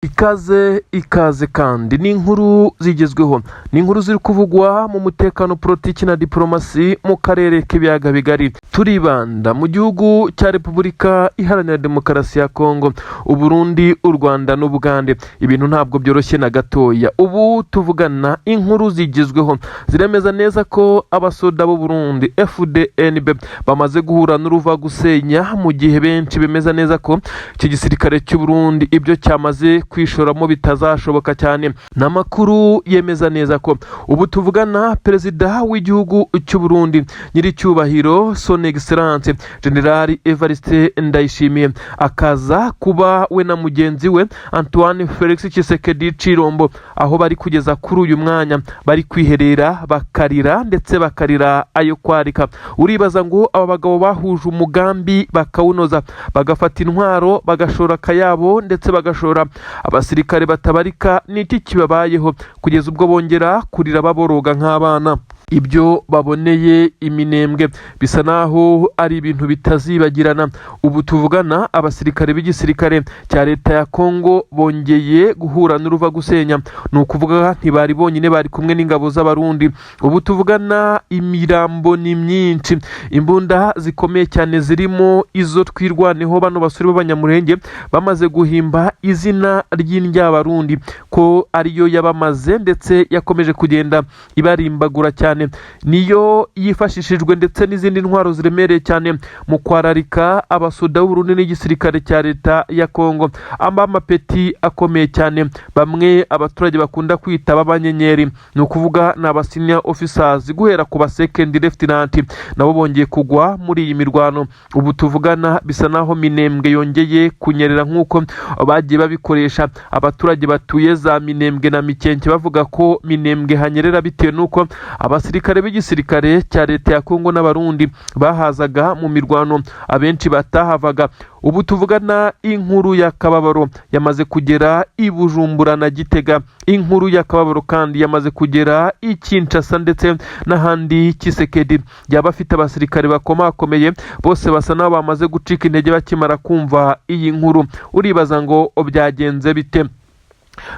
Ikaze, ikaze kandi ni inkuru zigezweho, ni inkuru ziri kuvugwa mu mutekano, politiki na diporomasi mu karere k'ibiyaga bigari. Turibanda mu gihugu cya Repubulika Iharanira Demokarasi ya Kongo, Uburundi, u Rwanda n'Ubugande. Ibintu ntabwo byoroshye na gatoya. Ubu tuvugana, inkuru zigezweho ziremeza neza ko abasoda b'u Burundi FDNB bamaze guhura n'uruva gusenya, mu gihe benshi bemeza neza ko iki gisirikare cy'u Burundi ibyo cyamaze kwishoramo bitazashoboka cyane. Ni amakuru yemeza neza ko ubu tuvugana perezida w'igihugu cy'u Burundi, nyiricyubahiro Son Excellence General Evariste Ndayishimiye, akaza kuba we na mugenzi we Antoine Felix Tshisekedi Chilombo, aho bari kugeza kuri uyu mwanya bari kwiherera bakarira, ndetse bakarira ayo kwarika. Uribaza ngo aba bagabo bahuje umugambi bakawunoza, bagafata intwaro, bagashora akayabo, ndetse bagashora abasirikare batabarika, ni iki kibabayeho kugeza ubwo bongera kurira baboroga nk'abana? Ibyo baboneye iminembwe bisa naho ari ibintu bitazibagirana. Ubu tuvugana, abasirikare b'igisirikare cya leta ya Kongo bongeye guhura n'uruva gusenya. Ni ukuvuga ntibari bonyine, bari kumwe n'ingabo z'Abarundi. Ubu tuvugana imirambo ni myinshi, imbunda zikomeye cyane zirimo izo Twirwaneho, bano basore b'Abanyamurenge bamaze guhimba izina ry'Indyabarundi ko ariyo yabamaze, ndetse yakomeje kugenda ibarimbagura cyane, niyo yifashishijwe, ndetse n'izindi ntwaro ziremereye cyane mu kwararika abasoda b'Uburundi n'igisirikare cya leta ya Kongo. Amapeti akomeye cyane, bamwe abaturage bakunda kwita b'abanyenyeri, ni ukuvuga ni aba senior officers guhera ku ba second lieutenant, nabo bongeye kugwa muri iyi mirwano. Ubu tuvugana bisa naho Minembwe yongeye kunyerera nk'uko bagiye babikoresha. Abaturage batuye za Minembwe na Mikenke bavuga ko Minembwe hanyerera bitewe n'uko abasirikare b'igisirikare cya leta ya Kongo n'Abarundi bahazaga mu mirwano, abenshi batahavaga. Ubu tuvugana inkuru y'akababaro yamaze kugera i Bujumbura na Gitega. Inkuru y'akababaro kandi yamaze kugera i Kinshasa ndetse n'ahandi. Tshisekedi yaba afite abasirikare bakomakomeye, bose basa n'aho bamaze gucika intege bakimara kumva iyi nkuru. Uribaza ngo byagenze bite?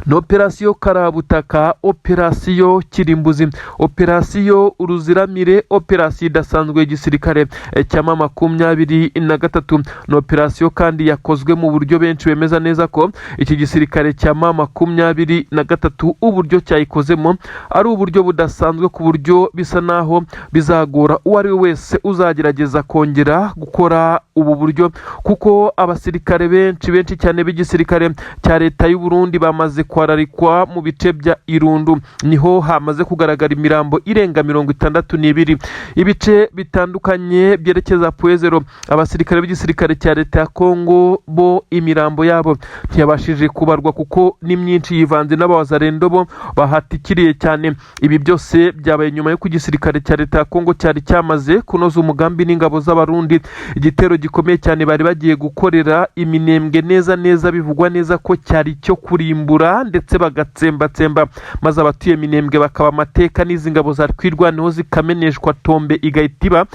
Ni operasiyo karabutaka, operasiyo kirimbuzi, operasiyo uruziramire, operasiyo idasanzwe y'igisirikare cya M23. Ni operasiyo kandi yakozwe mu buryo benshi bemeza neza ko iki gisirikare cya M23 uburyo cyayikozemo ari uburyo budasanzwe, ku buryo bisa naho bizagora uwo ari we wese uzagerageza kongera gukora ubu buryo, kuko abasirikare benshi benshi cyane b'igisirikare cya leta y'u Burundi bamaze kwararikwa mu bice bya Irundu. Niho hamaze kugaragara imirambo irenga 62. Ibice bitandukanye byerekeza Point Zéro, abasirikare b'igisirikare cya leta ya Kongo bo imirambo yabo ntiyabashije kubarwa kuko ni myinshi, yivanze n'abawazarendo bo bahatikiriye cyane. Ibi byose byabaye nyuma y'uko igisirikare cya leta ya Kongo cyari cyamaze kunoza umugambi n'ingabo z'Abarundi igitero gikomeye cyane bari bagiye gukorera iminembwe neza neza. Bivugwa neza ko cyari icyo kurimbura ndetse bagatsembatsemba, maze abatuye Minembwe bakaba amateka, n'izi ngabo za Twirwaneho zikameneshwa, tombe igahita iba.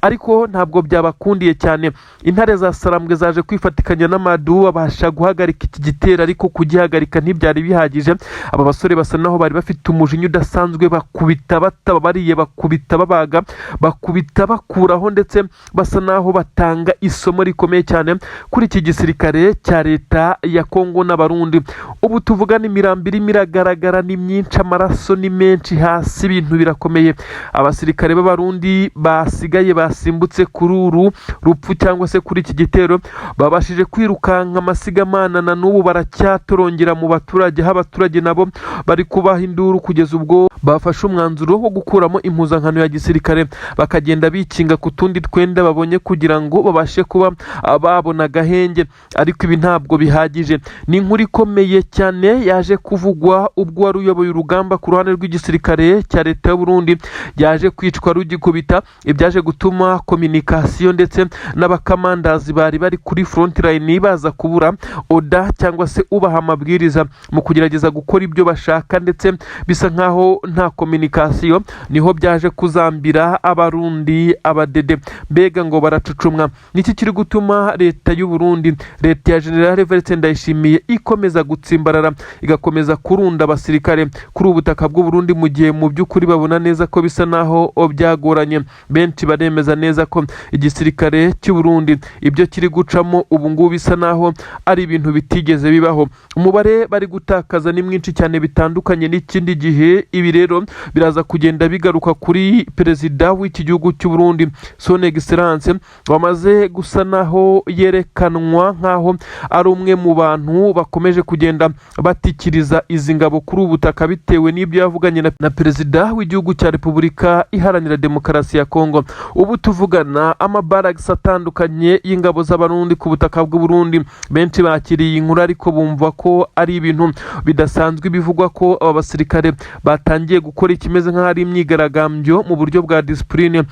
Ariko ntabwo byabakundiye cyane. Intare za Sarambwe zaje kwifatikanya n'amadu, babasha guhagarika iki gitero, ariko kugihagarika ntibyari bihagije. Aba basore basa naho bari bafite umujinya udasanzwe, bakubita batababariye, bakubita babaga, bakubita bakuraho, ndetse basa naho batanga isomo rikomeye cyane kuri iki gisirikare cya leta ya Kongo n'Abarundi. Ubu tuvugana imirambo irimo iragaragara ni myinshi, amaraso ni menshi hasi, ibintu birakomeye. Abasirikare b'Abarundi basigaye basimbutse kuri uru rupfu cyangwa se kuri iki gitero babashije kwirukanka amasigamana, na n'ubu baracyatorongera mu baturage, aho abaturage nabo bari kubaha induru, kugeza ubwo bafashe umwanzuro wo gukuramo impuzankano ya gisirikare, bakagenda bikinga ku tundi twenda babonye kugira ngo babashe kuba babona agahenge. Ariko ibi ntabwo bihagije. Ni inkuru ikomeye cyane. cyane yaje kuvugwa ubwo wari uyoboye urugamba ku ruhande rw'igisirikare cya leta y'u Burundi yaje kwicwa rugikubita, ibyaje gutuma communication ndetse n'abakamandazi bari bari kuri front line baza kubura order cyangwa se ubaha amabwiriza mu kugerageza gukora ibyo bashaka, ndetse bisa nkaho nta communication. Niho byaje kuzambira Abarundi, abadede mbega ngo baracucumwa. Niki kiri gutuma leta y'u Burundi, leta ya General Evariste Ndayishimiye, ikomeza gutsimbarara, igakomeza kurunda abasirikare kuri ubu butaka bw'u Burundi, mu gihe mu by'ukuri babona neza ko bisa naho byagoranye? Benshi baremeza neza ko igisirikare cy'u Burundi ibyo kiri gucamo ubu ngubu bisa naho ari ibintu bitigeze bibaho. Umubare bari gutakaza ni mwinshi cyane bitandukanye n'ikindi gihe. Ibi rero biraza kugenda bigaruka kuri perezida w'iki gihugu cy'u Burundi, Son Excellence, wamaze gusa naho yerekanwa nk'aho ari umwe mu bantu bakomeje kugenda batikiriza izi ngabo kuri ubu butaka, bitewe n'ibyo yavuganye na perezida w'igihugu cya Repubulika Iharanira Demokarasi ya Kongo. Ubu tuvugana, amabaragisi atandukanye y'ingabo z'Abarundi ku butaka bw'u Burundi, benshi bakiriye iyi nkuru ariko bumva ko ari ibintu bidasanzwe. Bivugwa ko aba basirikare batangiye gukora ikimeze nk'aho ari imyigaragambyo mu buryo bwa discipline.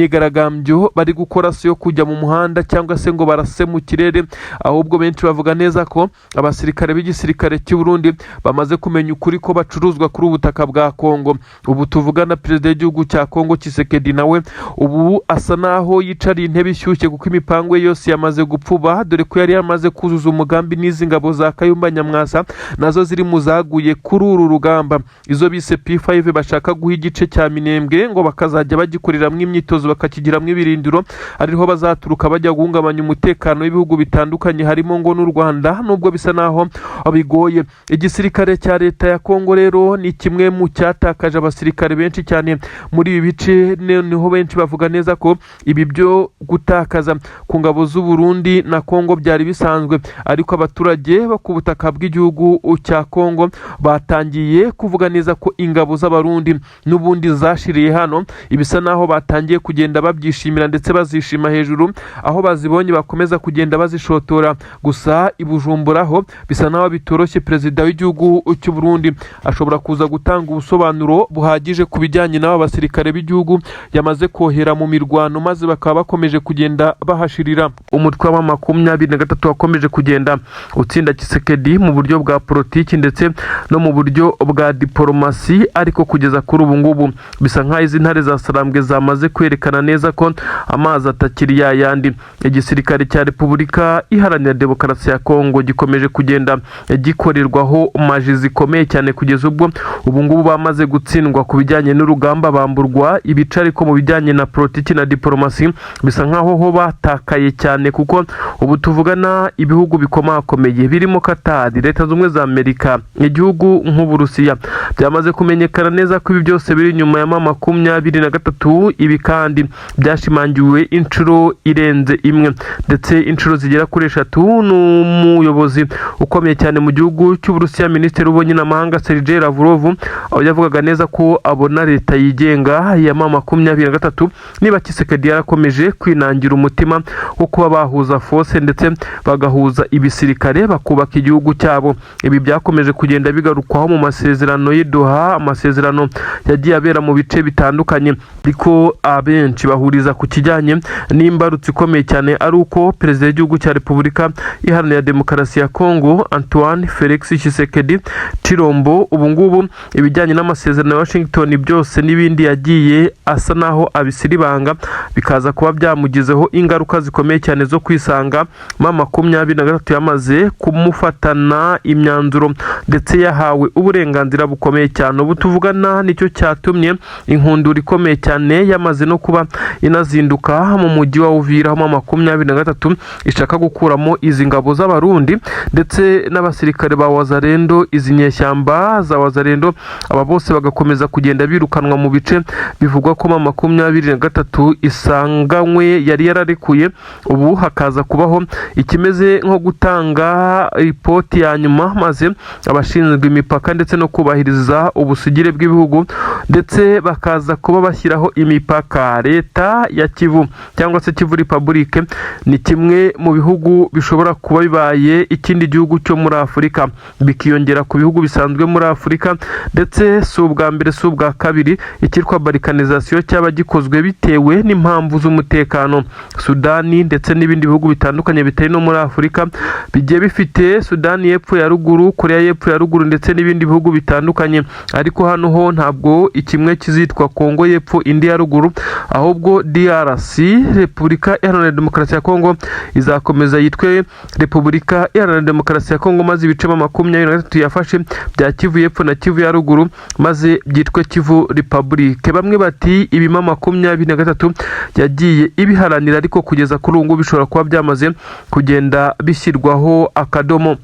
Imyigaragambyo bari gukora si yo kujya mu muhanda cyangwa se ngo barase mu kirere, ahubwo benshi bavuga neza ko abasirikare b'igisirikare cy'u Burundi bamaze kumenya ukuri ko bacuruzwa kuri ubu butaka bwa Kongo. Ubu tuvugana, perezida w'igihugu cya Kongo Tshisekedi nawe ubu asa naho yicariye intebe ishyushye, kuko imipango ye yose yamaze gupfuba, dore ko yari yamaze kuzuza umugambi n'izi ngabo za Kayumba Nyamwasa nazo ziri mu zaguye kuri uru rugamba, izo bise P5, bashaka guha igice cya Minembwe ngo bakazajya bagikoreramo imyitozo, bakakigiramo ibirindiro, ariho bazaturuka bajya guhungabanya umutekano w'ibihugu bitandukanye, harimo ngo n'u Rwanda, nubwo bisa naho bigoye. Igisirikare cya leta ya Kongo rero ni kimwe mu cyatakaje abasirikare benshi cyane muri ibi bice. Noneho benshi bavuga neza ko ibi byo gutakaza ku ngabo z'u Burundi na Kongo byari bisanzwe, ariko abaturage bo ku butaka bw'igihugu cya Kongo batangiye kuvuga neza ko ingabo z'Abarundi n'ubundi zashiriye hano. Ibisa naho batangiye kugenda babyishimira ndetse bazishima hejuru, aho bazibonye bakomeza kugenda bazishotora. Gusa i Bujumbura ho bisa naho bitoroshye. Perezida w'igihugu cy'u Burundi ashobora kuza gutanga ubusobanuro buhagije ku bijyanye n'aba basirikare b'igihugu yamaze kohera mu mirwano, maze bakaba bakomeje kugenda bahashirira. Umutwe wa 23 wakomeje kugenda utsinda Tshisekedi mu buryo bwa politiki ndetse no mu buryo bwa diporomasi, ariko kugeza kuri ubu ngubu bisa nk'aho izi ntare za Sarambwe zamaze kwerekana neza ko amazi atakiri yayandi. Igisirikare cya Repubulika Iharanira Demokarasi ya Kongo gikomeje kugenda gikorerwaho magie zikomeye cyane, kugeza ubwo ubu ngubu bamaze gutsindwa ku bijyanye n'urugamba, bamburwa ibice, ariko mu bijyanye na politiki na diporomasi bisa nk'aho ho batakaye cyane, kuko ubu tuvugana ibihugu bikomakomeye birimo Katari, Leta Zunze Ubumwe za Amerika, igihugu nk'Uburusiya byamaze kumenyekana neza ko ibi byose biri inyuma ya M23. Ibi kandi byashimangiwe inshuro irenze imwe, ndetse inshuro zigera kuri eshatu, n'umuyobozi ukomeye cyane mu gihugu cy'Uburusiya, minisitiri w'ububanyi n'amahanga Sergei Lavrov, aho yavugaga neza ko abona leta yigenga ya M23 niba Tshisekedi yarakomeje kwinangira umutima wo kuba bahuza force ndetse bagahuza ibisirikare, bakubaka igihugu cyabo. Ibi byakomeje kugenda bigarukwaho mu masezerano y'i Doha, amasezerano yagiye abera mu bice bitandukanye, ariko abenshi bahuriza ku kijyanye n'imbarutso ikomeye cyane, ari uko perezida w'igihugu cya Repubulika Iharanira Demokarasi ya Kongo, Antoine Felix Tshisekedi Tshilombo, ubu ngubu ibijyanye n'amasezerano ya Washington byose n'ibindi yagiye asa naho abisiribanga, bikaza kuba byamugizeho ingaruka zikomeye cyane zo kwisanga M23 yamaze kumufatana imyanzuro ndetse yahawe uburenganzira bukomeye cyane. Ubu tuvugana nicyo cyatumye inkundura ikomeye cyane yamaze no kuba inazinduka mu mujyi wa Uvira, aho M23 ishaka gukuramo izi ngabo z'Abarundi ndetse n'abasirikare ba Wazalendo, izi nyeshyamba za Wazalendo, aba bose bagakomeza kugenda birukanwa mu bice bivugwa ko M23 isanganywe yari yararekuye. Ubu hakaza kubaho ikimeze nko gutanga ripoti ya nyuma, maze abashinzwe imipaka ndetse no kubahiriza ubusugire bw'ibihugu ndetse bakaza kuba bashyiraho imipaka. Leta ya Kivu cyangwa se Kivu Republic ni kimwe mu bihugu bishobora kuba bibaye ikindi gihugu cyo muri Afurika. Bikiyongera ku bihugu bisanzwe muri Afurika. Ndetse si ubwa mbere, si ubwa kabiri icyitwa balkanisation cyaba gikozwe bitewe n'impamvu z'umutekano. Sudani ndetse n'ibindi bihugu bitandukanye bitari no muri Afurika bigiye bifite Sudani y'Epfo ya Ruguru, Korea y'Epfo ya Ruguru ndetse n'ibindi bihugu bitandukanye. Ariko hano ho ntabwo ikimwe kizitwa Kongo y'Epfo, indi ya Ruguru, ahubwo DRC, Repubulika Iharanira Demokarasi ya Kongo, izakomeza yitwe Repubulika Iharanira Demokarasi ya Kongo, maze ibice 23 yafashe bya Kivu y'Epfo na Kivu ya Ruguru maze byitwe Kivu Republic. Bamwe bati ibima 23 yagiye ibiharanira, ariko kugeza kuri ubu ngubu bishobora kuba byamaze kugenda bishyirwaho akadomo.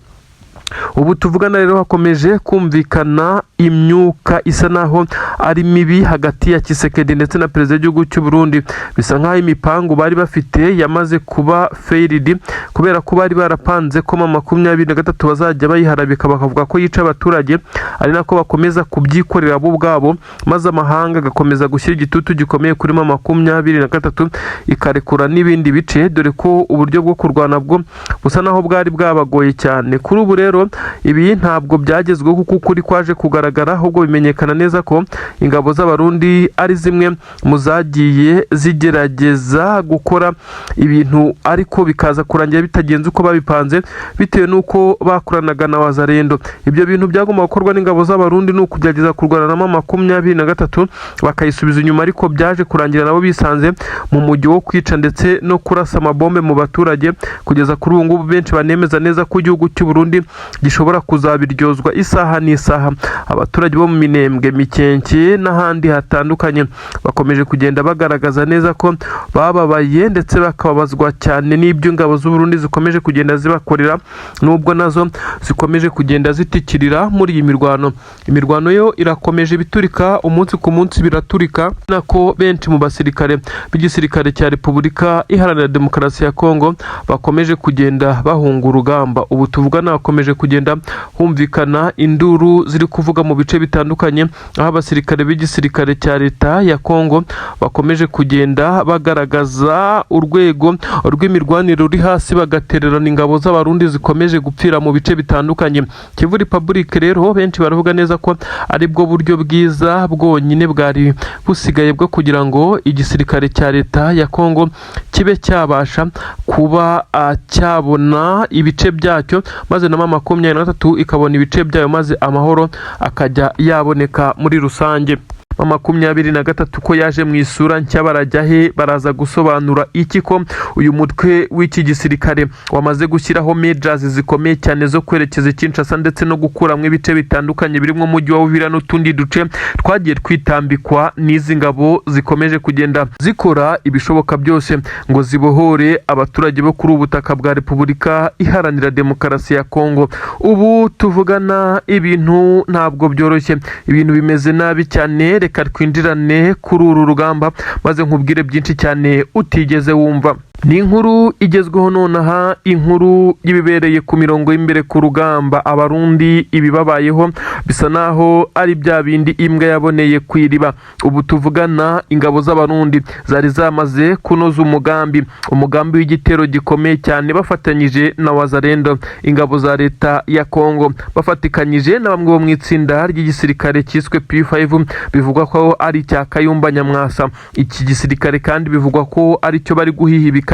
Ubu tuvugana rero hakomeje kumvikana imyuka isa naho ari mibi hagati ya Tshisekedi ndetse na perezida w'igihugu cy'u Burundi. Bisa nkaho imipangu bari bafite yamaze kuba failed, kubera ko bari barapanze ko 23 bazajya bayiharabika, bakavuga ko yica abaturage, ari nako bakomeza kubyikorera bo ubwabo, maze amahanga agakomeza gushyira igitutu gikomeye kuri 23 ikarekura n'ibindi bice, dore ko uburyo bwo kurwana bwo busa naho bwari bwabagoye cyane. Kuri ubu rero ibi ntabwo byagezweho, kuko ukuri kwaje kugaragara, ahubwo bimenyekana neza ko ingabo z'Abarundi ari zimwe mu zagiye zigerageza gukora ibintu, ariko bikaza kurangira bitagenze uko babipanze, bitewe n'uko bakoranaga na Wazalendo. Ibyo bintu byagomba gukorwa n'ingabo z'Abarundi ni ukugerageza kurwana na 23 bakayisubiza inyuma, ariko byaje kurangira nabo bisanze mu mujyi wo kwica ndetse no kurasa amabombe mu baturage. Kugeza kuri ubu ngubu benshi banemeza neza ko igihugu cy'u Burundi gishobora kuzabiryozwa isaha n'isaha. Abaturage bo mu Minembwe, Mikenke n'ahandi hatandukanye bakomeje kugenda bagaragaza neza ko bababaye, ndetse bakababazwa cyane n'ibyo ingabo z'u Burundi zikomeje kugenda zibakorera, nubwo nazo zikomeje kugenda zitikirira muri iyi mirwano. Imirwano yo irakomeje, biturika umunsi ku munsi, biraturika nako benshi mu basirikare b'igisirikare cya Repubulika Iharanira Demokarasi ya Kongo bakomeje kugenda bahunga urugamba. Ubu tuvugana hakomeje kugenda humvikana induru ziri kuvuga mu bice bitandukanye, aho abasirikare b'igisirikare cya leta ya Kongo bakomeje kugenda bagaragaza urwego rw'imirwanire ruri hasi, bagatererana ingabo z'Abarundi zikomeje gupfira mu bice bitandukanye. Kivu Republic rero benshi baravuga neza ko ari bwo buryo bwiza bwonyine bwari busigaye bwo kugira ngo igisirikare cya leta ya Kongo kibe cyabasha kuba cyabona ibice byacyo, maze na 23 ikabona ibice byayo, maze amahoro akajya yaboneka muri rusange. 23 ko yaje mu isura nshya, barajya he? Baraza gusobanura iki ko uyu mutwe w'iki gisirikare wamaze gushyiraho measures zikomeye cyane zo kwerekeza i Kinshasa ndetse no gukuramo ibice bitandukanye birimo umujyi wa Uvira n'utundi duce twagiye twitambikwa n'izi ngabo zikomeje kugenda zikora ibishoboka byose ngo zibohore abaturage bo kuri ubu butaka bwa Repubulika Iharanira Demokarasi ya Kongo? Ubu tuvugana ibintu ntabwo byoroshye, ibintu bimeze nabi cyane. Reka twinjirane kuri uru rugamba maze nkubwire byinshi cyane utigeze wumva. Ni inkuru igezweho nonaha, inkuru y'ibibereye ku mirongo y'imbere ku rugamba. Abarundi ibibabayeho bisa naho ari bya bindi imbwa yaboneye ku iriba. Ubu tuvugana ingabo z'Abarundi zari zamaze kunoza umugambi, umugambi w'igitero gikomeye cyane, bafatanyije na Wazalendo, ingabo za leta ya Kongo, bafatikanyije na bamwe bo mu itsinda ry'igisirikare cyiswe P5, bivugwa ko ari icya Kayumba Nyamwasa. Iki gisirikare kandi bivugwa ko aricyo bari guhihibikanira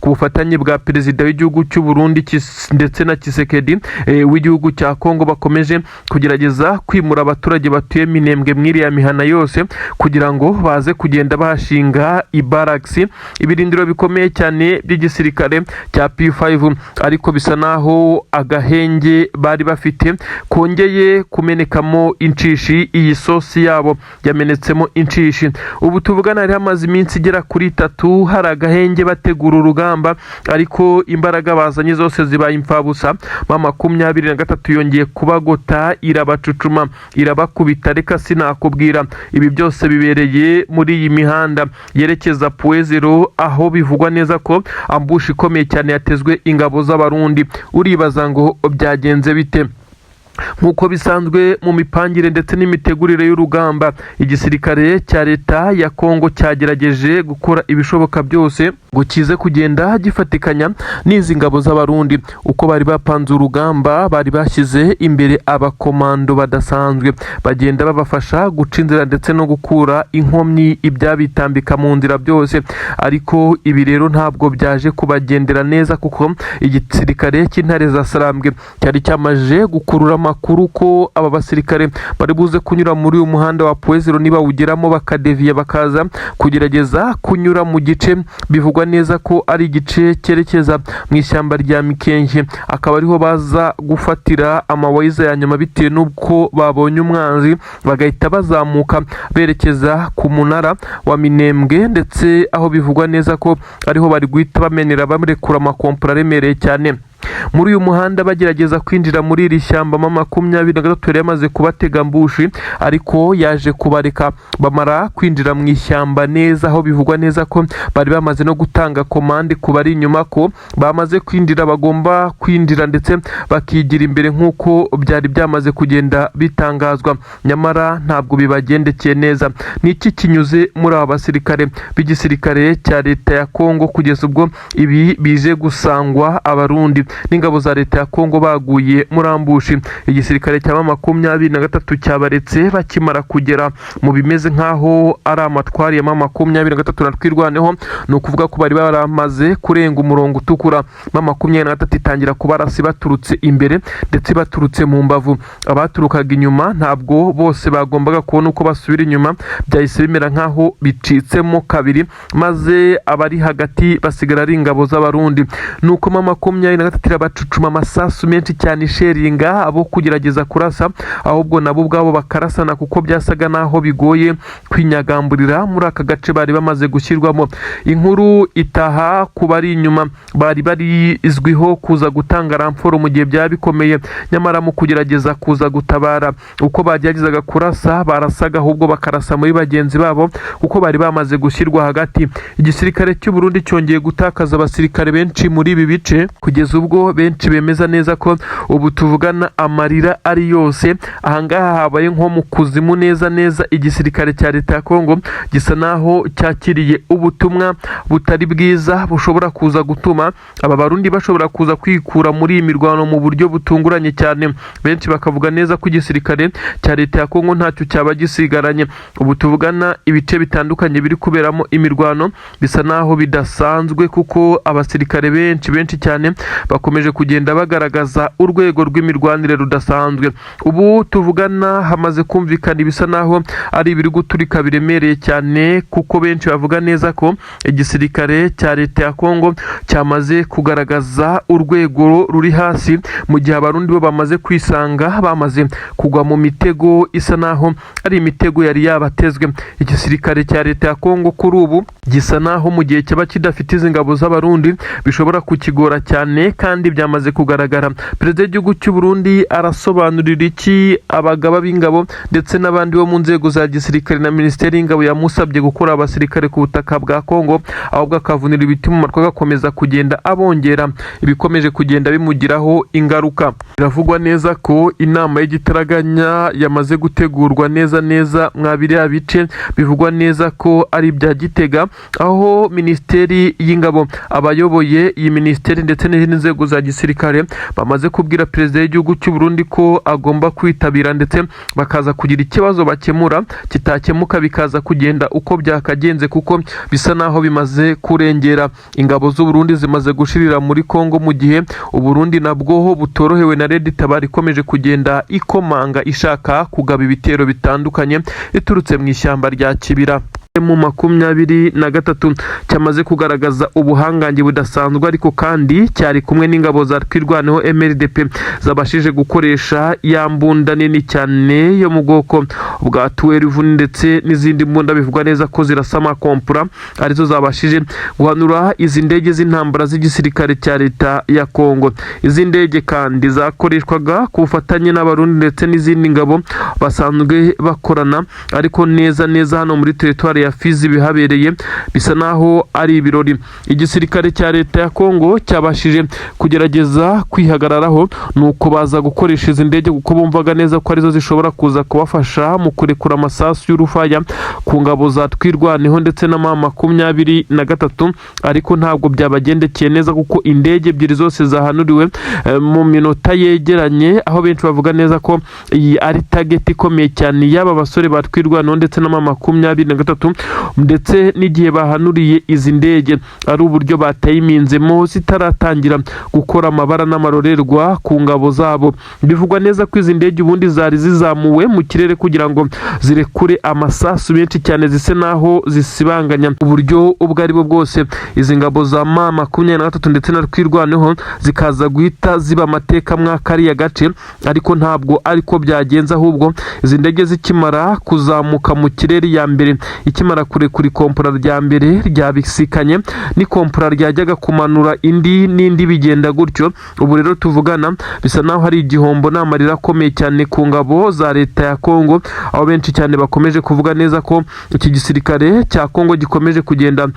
ku bufatanye bwa perezida w'igihugu cy'u Burundi ndetse na Tshisekedi w'igihugu cya Kongo. Bakomeje kugerageza kwimura abaturage batuye Minembwe mw'iriya mihana yose kugira ngo baze kugenda bahashinga ibaragisi, ibirindiro bikomeye cyane by'igisirikare cya P5. Ariko bisa naho agahenge bari bafite kongeye kumenekamo inshishi, iyi sosi yabo yamenetsemo inshishi. Ubu tuvugana hari hamaze iminsi igera kuri 3 hari agahenge, bategura urugamba, ariko imbaraga bazanye zose zibaye imfabusa. 23 yongeye kubagota, irabacucuma, irabakubita, reka sinakubwira. Ibi byose bibereye muri iyi mihanda yerekeza Point Zéro, aho bivugwa neza ko ambush ikomeye cyane yatezwe ingabo z'Abarundi. Uribaza ngo byagenze bite? Nk'uko bisanzwe mu mipangire ndetse n'imitegurire y'urugamba, igisirikare cya Leta ya Kongo cyagerageje gukora ibishoboka byose ngo kize kugenda gifatikanya n'izi ngabo z'Abarundi. Uko bari bapanze urugamba, bari bashyize imbere abakomando badasanzwe bagenda babafasha guca inzira ndetse no gukura inkomyi ibyabitambika mu nzira byose. Ariko ibi rero ntabwo byaje kubagendera neza, kuko igisirikare cy'Intare za Sarambwe cyari cyamaze gukurura amakuru ko aba basirikare bari buze kunyura muri uyu muhanda wa Point Zéro, nibawugeramo bakadeviya bakaza kugerageza kunyura mu gice bivugwa neza ko ari igice cyerekeza mu ishyamba rya Mikenke, akaba ariho baza gufatira amawayiza ya nyuma bitewe n'uko babonye umwanzi, bagahita bazamuka berekeza ku munara wa Minembwe, ndetse aho bivugwa neza ko ariho bari guhita bamenera barekura amakompora aremereye cyane. Muri uyu muhanda bagerageza kwinjira muri iri shyamba, M23 yari yamaze kubatega ambush, ariko yaje kubareka bamara kwinjira mu ishyamba neza, aho bivugwa neza ko bari bamaze no gutanga commande ku bari inyuma ko bamaze kwinjira, bagomba kwinjira ndetse bakigira imbere nk'uko byari byamaze kugenda bitangazwa. Nyamara ntabwo bibagendekeye neza. Ni iki kinyuze muri aba basirikare b'igisirikare cya Leta ya Kongo kugeza ubwo ibi bije gusangwa Abarundi n'ingabo za Leta ya Kongo baguye muri ambush? Igisirikare cya M23 cyabaretse bakimara kugera mu bimeze nk'aho ari amatwari ya M23 na Twirwaneho, ni ukuvuga ko bari baramaze kurenga umurongo utukura. M23 itangira kubarasi baturutse imbere ndetse baturutse mu mbavu. Abaturukaga inyuma ntabwo bose bagombaga kubona uko basubira inyuma. Byahise bimera nk'aho bicitsemo kabiri, maze abari hagati basigara ari ingabo z'Abarundi. Nuko M23 irabacucuma amasasu menshi cyane, isheringa abo kugerageza kurasa, ahubwo nabo ubwabo bakarasana, kuko byasaga naho bigoye kwinyagamburira muri aka gace bari bamaze gushyirwamo. Inkuru itaha ku bari inyuma bari barizwiho kuza gutanga renfort mu gihe byaba bikomeye. Nyamara mu kugerageza kuza gutabara, uko bageragezaga kurasa, barasaga ahubwo bakarasa muri bagenzi babo, kuko bari bamaze gushyirwa hagati. Igisirikare cy'u Burundi cyongeye gutakaza abasirikare benshi muri ibi bice, kugeza ubwo benshi bemeza neza ko ubu tuvugana amarira ari yose. Ahangaha habaye nko mu kuzimu neza neza. Igisirikare cya Leta ya Kongo gisa naho cyakiriye ubutumwa butari bwiza bushobora kuza gutuma aba Barundi bashobora kuza kwikura muri iyi mirwano mu buryo butunguranye cyane. Benshi bakavuga neza ko igisirikare cya Leta ya Kongo ntacyo cyaba gisigaranye. Ubu tuvugana ibice bitandukanye biri kuberamo imirwano bisa naho bidasanzwe, kuko abasirikare benshi benshi cyane bakomeje kugenda bagaragaza urwego rw'imirwanire rudasanzwe. Ubu tuvugana hamaze kumvikana ibisa naho ari ibiri guturika biremereye cyane, kuko benshi bavuga neza ko igisirikare cya Leta ya Kongo cyamaze kugaragaza urwego ruri hasi, mu gihe Abarundi bo bamaze kwisanga bamaze kugwa mu mitego isa naho ari imitego yari yabatezwe. Igisirikare cya Leta ya Kongo kuri ubu gisa naho mu gihe cyaba kidafite izi ngabo z'Abarundi bishobora kukigora cyane, kandi byamaze kugaragara. Perezida w'igihugu cy'u Burundi arasobanurira iki abagaba b'ingabo ndetse n'abandi bo mu nzego za gisirikare na Minisiteri y'Ingabo yamusabye gukura abasirikare ku butaka bwa Kongo, ahubwo akavunira ibiti mu matwi agakomeza kugenda abongera, ibikomeje kugenda bimugiraho ingaruka? Biravugwa neza ko inama y'igitaraganya yamaze gutegurwa neza neza mwa biriya bice bivugwa neza ko ari ibya Gitega, aho Minisiteri y'Ingabo, abayoboye iyi minisiteri ndetse n'izindi nzego za gisirikare bamaze kubwira perezida w'igihugu cy'u Burundi ko agomba kwitabira, ndetse bakaza kugira ikibazo bakemura, kitakemuka bikaza kugenda uko byakagenze, kuko bisa naho bimaze kurengera. Ingabo z'u Burundi zimaze gushirira muri Kongo, mu gihe Uburundi nabwo butorohewe na Red Tabara ikomeje kugenda ikomanga ishaka kugaba ibitero bitandukanye iturutse mu ishyamba rya Kibira. M23 cyamaze kugaragaza ubuhangange budasanzwe, ariko kandi cyari kumwe n'ingabo za Twirwaneho MRDP zabashije gukoresha ya mbunda nini cyane yo mu bwoko bwa 12 ndetse n'izindi mbunda bivugwa neza ko zirasa amakompura, arizo zabashije guhanura izi ndege z'intambara z'igisirikare cya Leta ya Kongo. Izi ndege kandi zakoreshwaga ku bufatanye n'Abarundi ndetse n'izindi ngabo basanzwe bakorana, ariko neza neza hano muri teritwari ya ya Fizi bihabereye bisa naho ari ibirori. Igisirikare cya leta ya Kongo cyabashije kugerageza kwihagararaho, nuko baza gukoresha izi ndege kuko bumvaga neza ko arizo zishobora kuza kubafasha mu kurekura amasasu y'urufaya ku ngabo za Twirwaneho ndetse na M23, ariko ntabwo byabagendekeye neza kuko indege ebyiri zose zahanuriwe mu minota yegeranye, aho benshi bavuga neza ko iyi ari target ikomeye cyane y'aba basore ba Twirwaneho ndetse na M23, ndetse n'igihe bahanuriye izi ndege ari uburyo batayiminzemo zitaratangira gukora amabara n'amarorerwa ku ngabo zabo. Bivugwa neza ko izi ndege ubundi zari zizamuwe mu kirere kugira ngo zirekure amasasu menshi cyane, zise naho zisibanganya uburyo ubwo ari bwo bwose izi ngabo za M23 ndetse na Twirwaneho, zikaza guhita ziba amateka mwa kariya gace, ariko ntabwo ariko byagenze. Ahubwo izi ndege zikimara kuzamuka mu kirere, ya mbere ikimara kurekura ikompora rya mbere ryabisikanye n'ikompora ryajyaga kumanura indi n'indi, bigenda gutyo. Ubu rero tuvugana bisa naho hari igihombo n'amarira akomeye cyane ku ngabo za leta ya Kongo, aho benshi cyane bakomeje kuvuga neza ko iki gisirikare cya Kongo gikomeje kugenda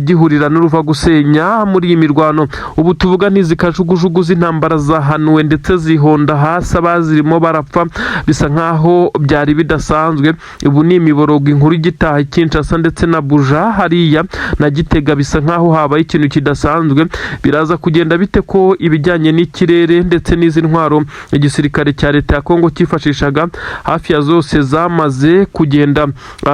gihurira n'uruva gusenya muri iyi mirwano. Ubu tuvuga n'izi kajugujugu z'intambara zahanuwe ndetse zihonda hasi, abazirimo barapfa, bisa nkaho byari bidasanzwe. Ubu ni imiborogo. Inkuru igitaha i Kinshasa ndetse na Buja hariya na Gitega, bisa nkaho habaye ikintu kidasanzwe. Biraza kugenda bite ko ibijyanye n'ikirere ndetse n'izi ntwaro igisirikare cya leta ya Kongo cyifashishaga hafi ya zose zamaze kugenda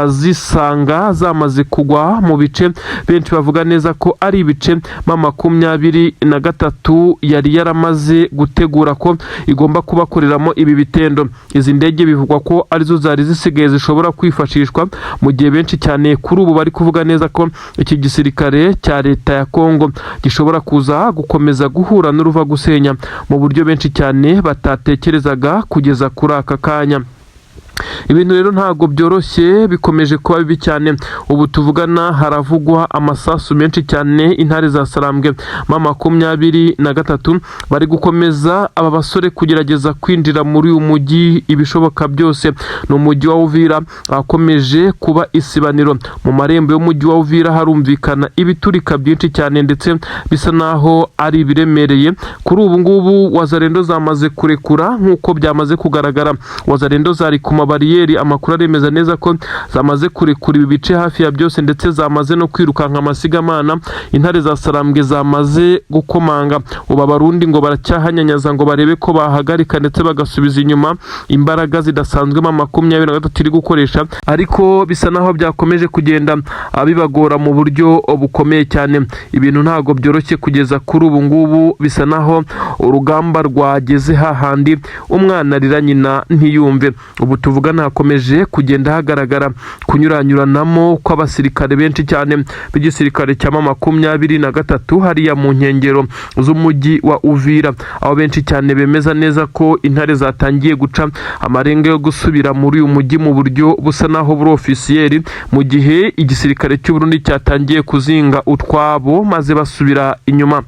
zisanga zamaze kugwa mu bice benshi bavuga neza ko ari ibice M23 yari yaramaze gutegura ko igomba kubakoreramo ibi bitendo? Izi ndege bivugwa ko arizo zari zisigaye zishobora kwifashishwa, mu gihe benshi cyane kuri ubu bari kuvuga neza ko iki gisirikare cya leta ya Kongo gishobora kuza gukomeza guhura n'uruva gusenya mu buryo benshi cyane batatekerezaga kugeza kuri aka kanya. Ibintu rero ntabwo byoroshye, bikomeje kuba bibi cyane. Ubu tuvugana haravugwa amasasu menshi cyane. Intare za Sarambwe M23 bari gukomeza aba basore kugerageza kwinjira muri uyu mujyi ibishoboka byose. Ni umujyi wa Uvira akomeje kuba isibaniro. Mu marembo y'umujyi wa Uvira harumvikana ibiturika byinshi cyane ndetse bisa naho ari ibiremereye. Kuri ubu ngubu Wazalendo zamaze kurekura nk'uko byamaze kugaragara. Wazalendo zari ku mabariyeri, amakuru aremeza neza ko zamaze kurekura ibi bice hafi ya byose ndetse zamaze no kwirukanka amasigamana. Intare za Sarambwe zamaze gukomanga. Ubu Abarundi ngo baracyahanyanyaza ngo barebe ko bahagarika ndetse bagasubiza inyuma imbaraga zidasanzwe M23 iri gukoresha, ariko bisa naho byakomeje kugenda bibagora mu buryo bukomeye cyane. Ibintu ntabwo byoroshye kugeza kuri ubu ngubu, bisa naho urugamba rwageze hahandi umwana arira nyina ntiyumve. Ubu tuvugana hakomeje kugenda hagaragara kunyuranyuranamo kw'abasirikare benshi cyane b'igisirikare cya M23 hariya mu nkengero z'umujyi wa Uvira, aho benshi cyane bemeza neza ko intare zatangiye guca amarenga yo gusubira muri uyu mujyi mu buryo busa naho buri officiel, mu gihe igisirikare cy'u Burundi cyatangiye kuzinga utwabo maze basubira inyuma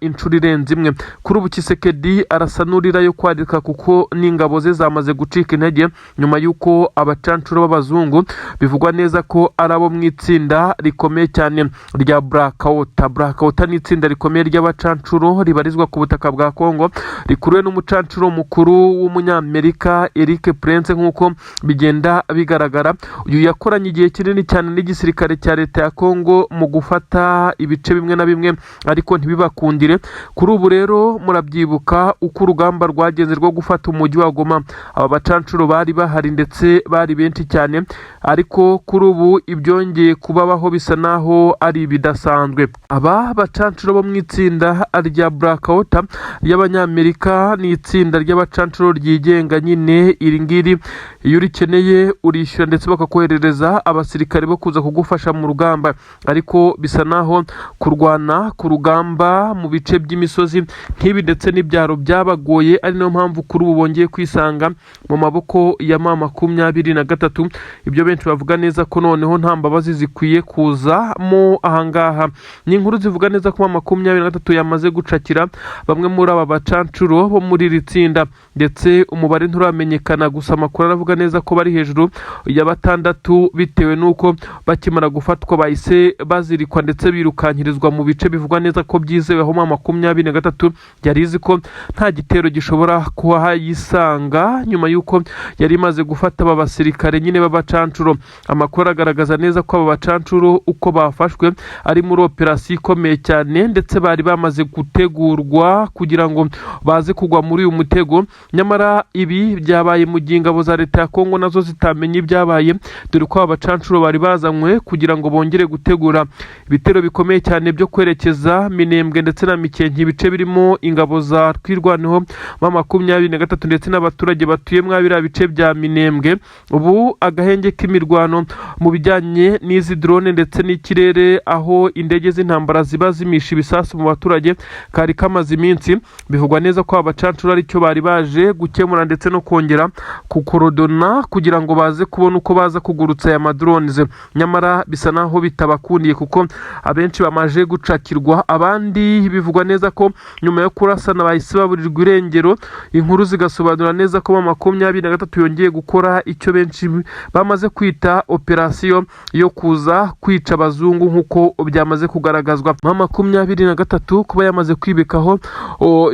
inshuro irenze imwe. Kuri ubu Tshisekedi arasa n'urira yo kwarika kuko n'ingabo ze zamaze gucika intege nyuma y'uko abacancuro b'abazungu bivugwa neza ko ari abo mu itsinda rikomeye cyane rya Blackwater. Blackwater ni itsinda rikomeye ry'abacancuro ribarizwa ku butaka bwa Congo, rikuriwe n'umucancuro mukuru w'umunyamerika Erik Prince. Nk'uko bigenda bigaragara, uyu yakoranye igihe kinini cyane n'igisirikare cya leta ya Congo mu gufata ibice bimwe na bimwe, ariko ntibibakundire. Kuri ubu rero murabyibuka uko urugamba rwagenze rwo gufata umujyi wa Goma, aba bacancuro bari bahari ndetse bari benshi cyane, ariko kuri ubu ibyongeye kubabaho bisa naho ari ibidasanzwe. Aba bacancuro bo mu itsinda rya Blackwater ry'abanyamerika ni itsinda ry'abacancuro ryigenga nyine. Iri ngiri iyo urikeneye urishyura ndetse bakakoherereza abasirikare bo kuza kugufasha mu rugamba, ariko bisa naho kurwana ku rugamba kugera mu bice by'imisozi nk'ibi ndetse n'ibyaro byabagoye, ari nayo mpamvu kuri ubu bongeye kwisanga mu maboko ya M23. Ibyo benshi bavuga neza ko noneho nta mbabazi zikwiye kuzamo ahangaha. Ni inkuru zivuga neza ko M23 yamaze gucakira bamwe muri aba bacancuro bo muri iri tsinda, ndetse umubare nturamenyekana, gusa amakuru aravuga neza ko bari hejuru ya batandatu, bitewe n'uko bakimara gufatwa bahise bazirikwa ndetse birukankirizwa mu bice bivugwa neza ko byizewe, aho M23 yari izi ko nta gitero gishobora kuhayisanga nyuma y'uko yari imaze gufata aba basirikare nyine b'abacancuro. Amakuru agaragaza neza ko aba bacancuro uko bafashwe ari muri operasiyo ikomeye cyane, ndetse bari bamaze gutegurwa kugira ngo baze kugwa muri uyu mutego. Nyamara ibi byabaye mu gihe ingabo za leta ya Kongo nazo zitamenya ibyabaye, dore ko aba bacancuro bari bazanywe kugira ngo bongere gutegura ibitero bikomeye cyane byo kwerekeza Minembwe ndetse na Mikenke, ibice birimo ingabo za Twirwaneho M23 ndetse n'abaturage batuye mwa biriya bice bya Minembwe. Ubu agahenge k'imirwano mu bijyanye n'izi drone ndetse n'ikirere, aho indege z'intambara ziba zimisha ibisasu mu baturage, kari kamaze iminsi. Bivugwa neza ko aba bacancuro aricyo bari baje gukemura ndetse no kongera kukorodona kugira ngo baze kubona uko baza kugurutsa aya madrones. Nyamara bisa naho bitabakundiye, kuko abenshi bamaze gucakirwa, abandi bivugwa neza ko nyuma yo kurasana bahise baburirwa irengero. Inkuru zigasobanura neza ko M23 yongeye gukora icyo benshi bamaze kwita operasiyo yo kuza kwica abazungu, nk'uko byamaze kugaragazwa. M23 kuba yamaze kwibikaho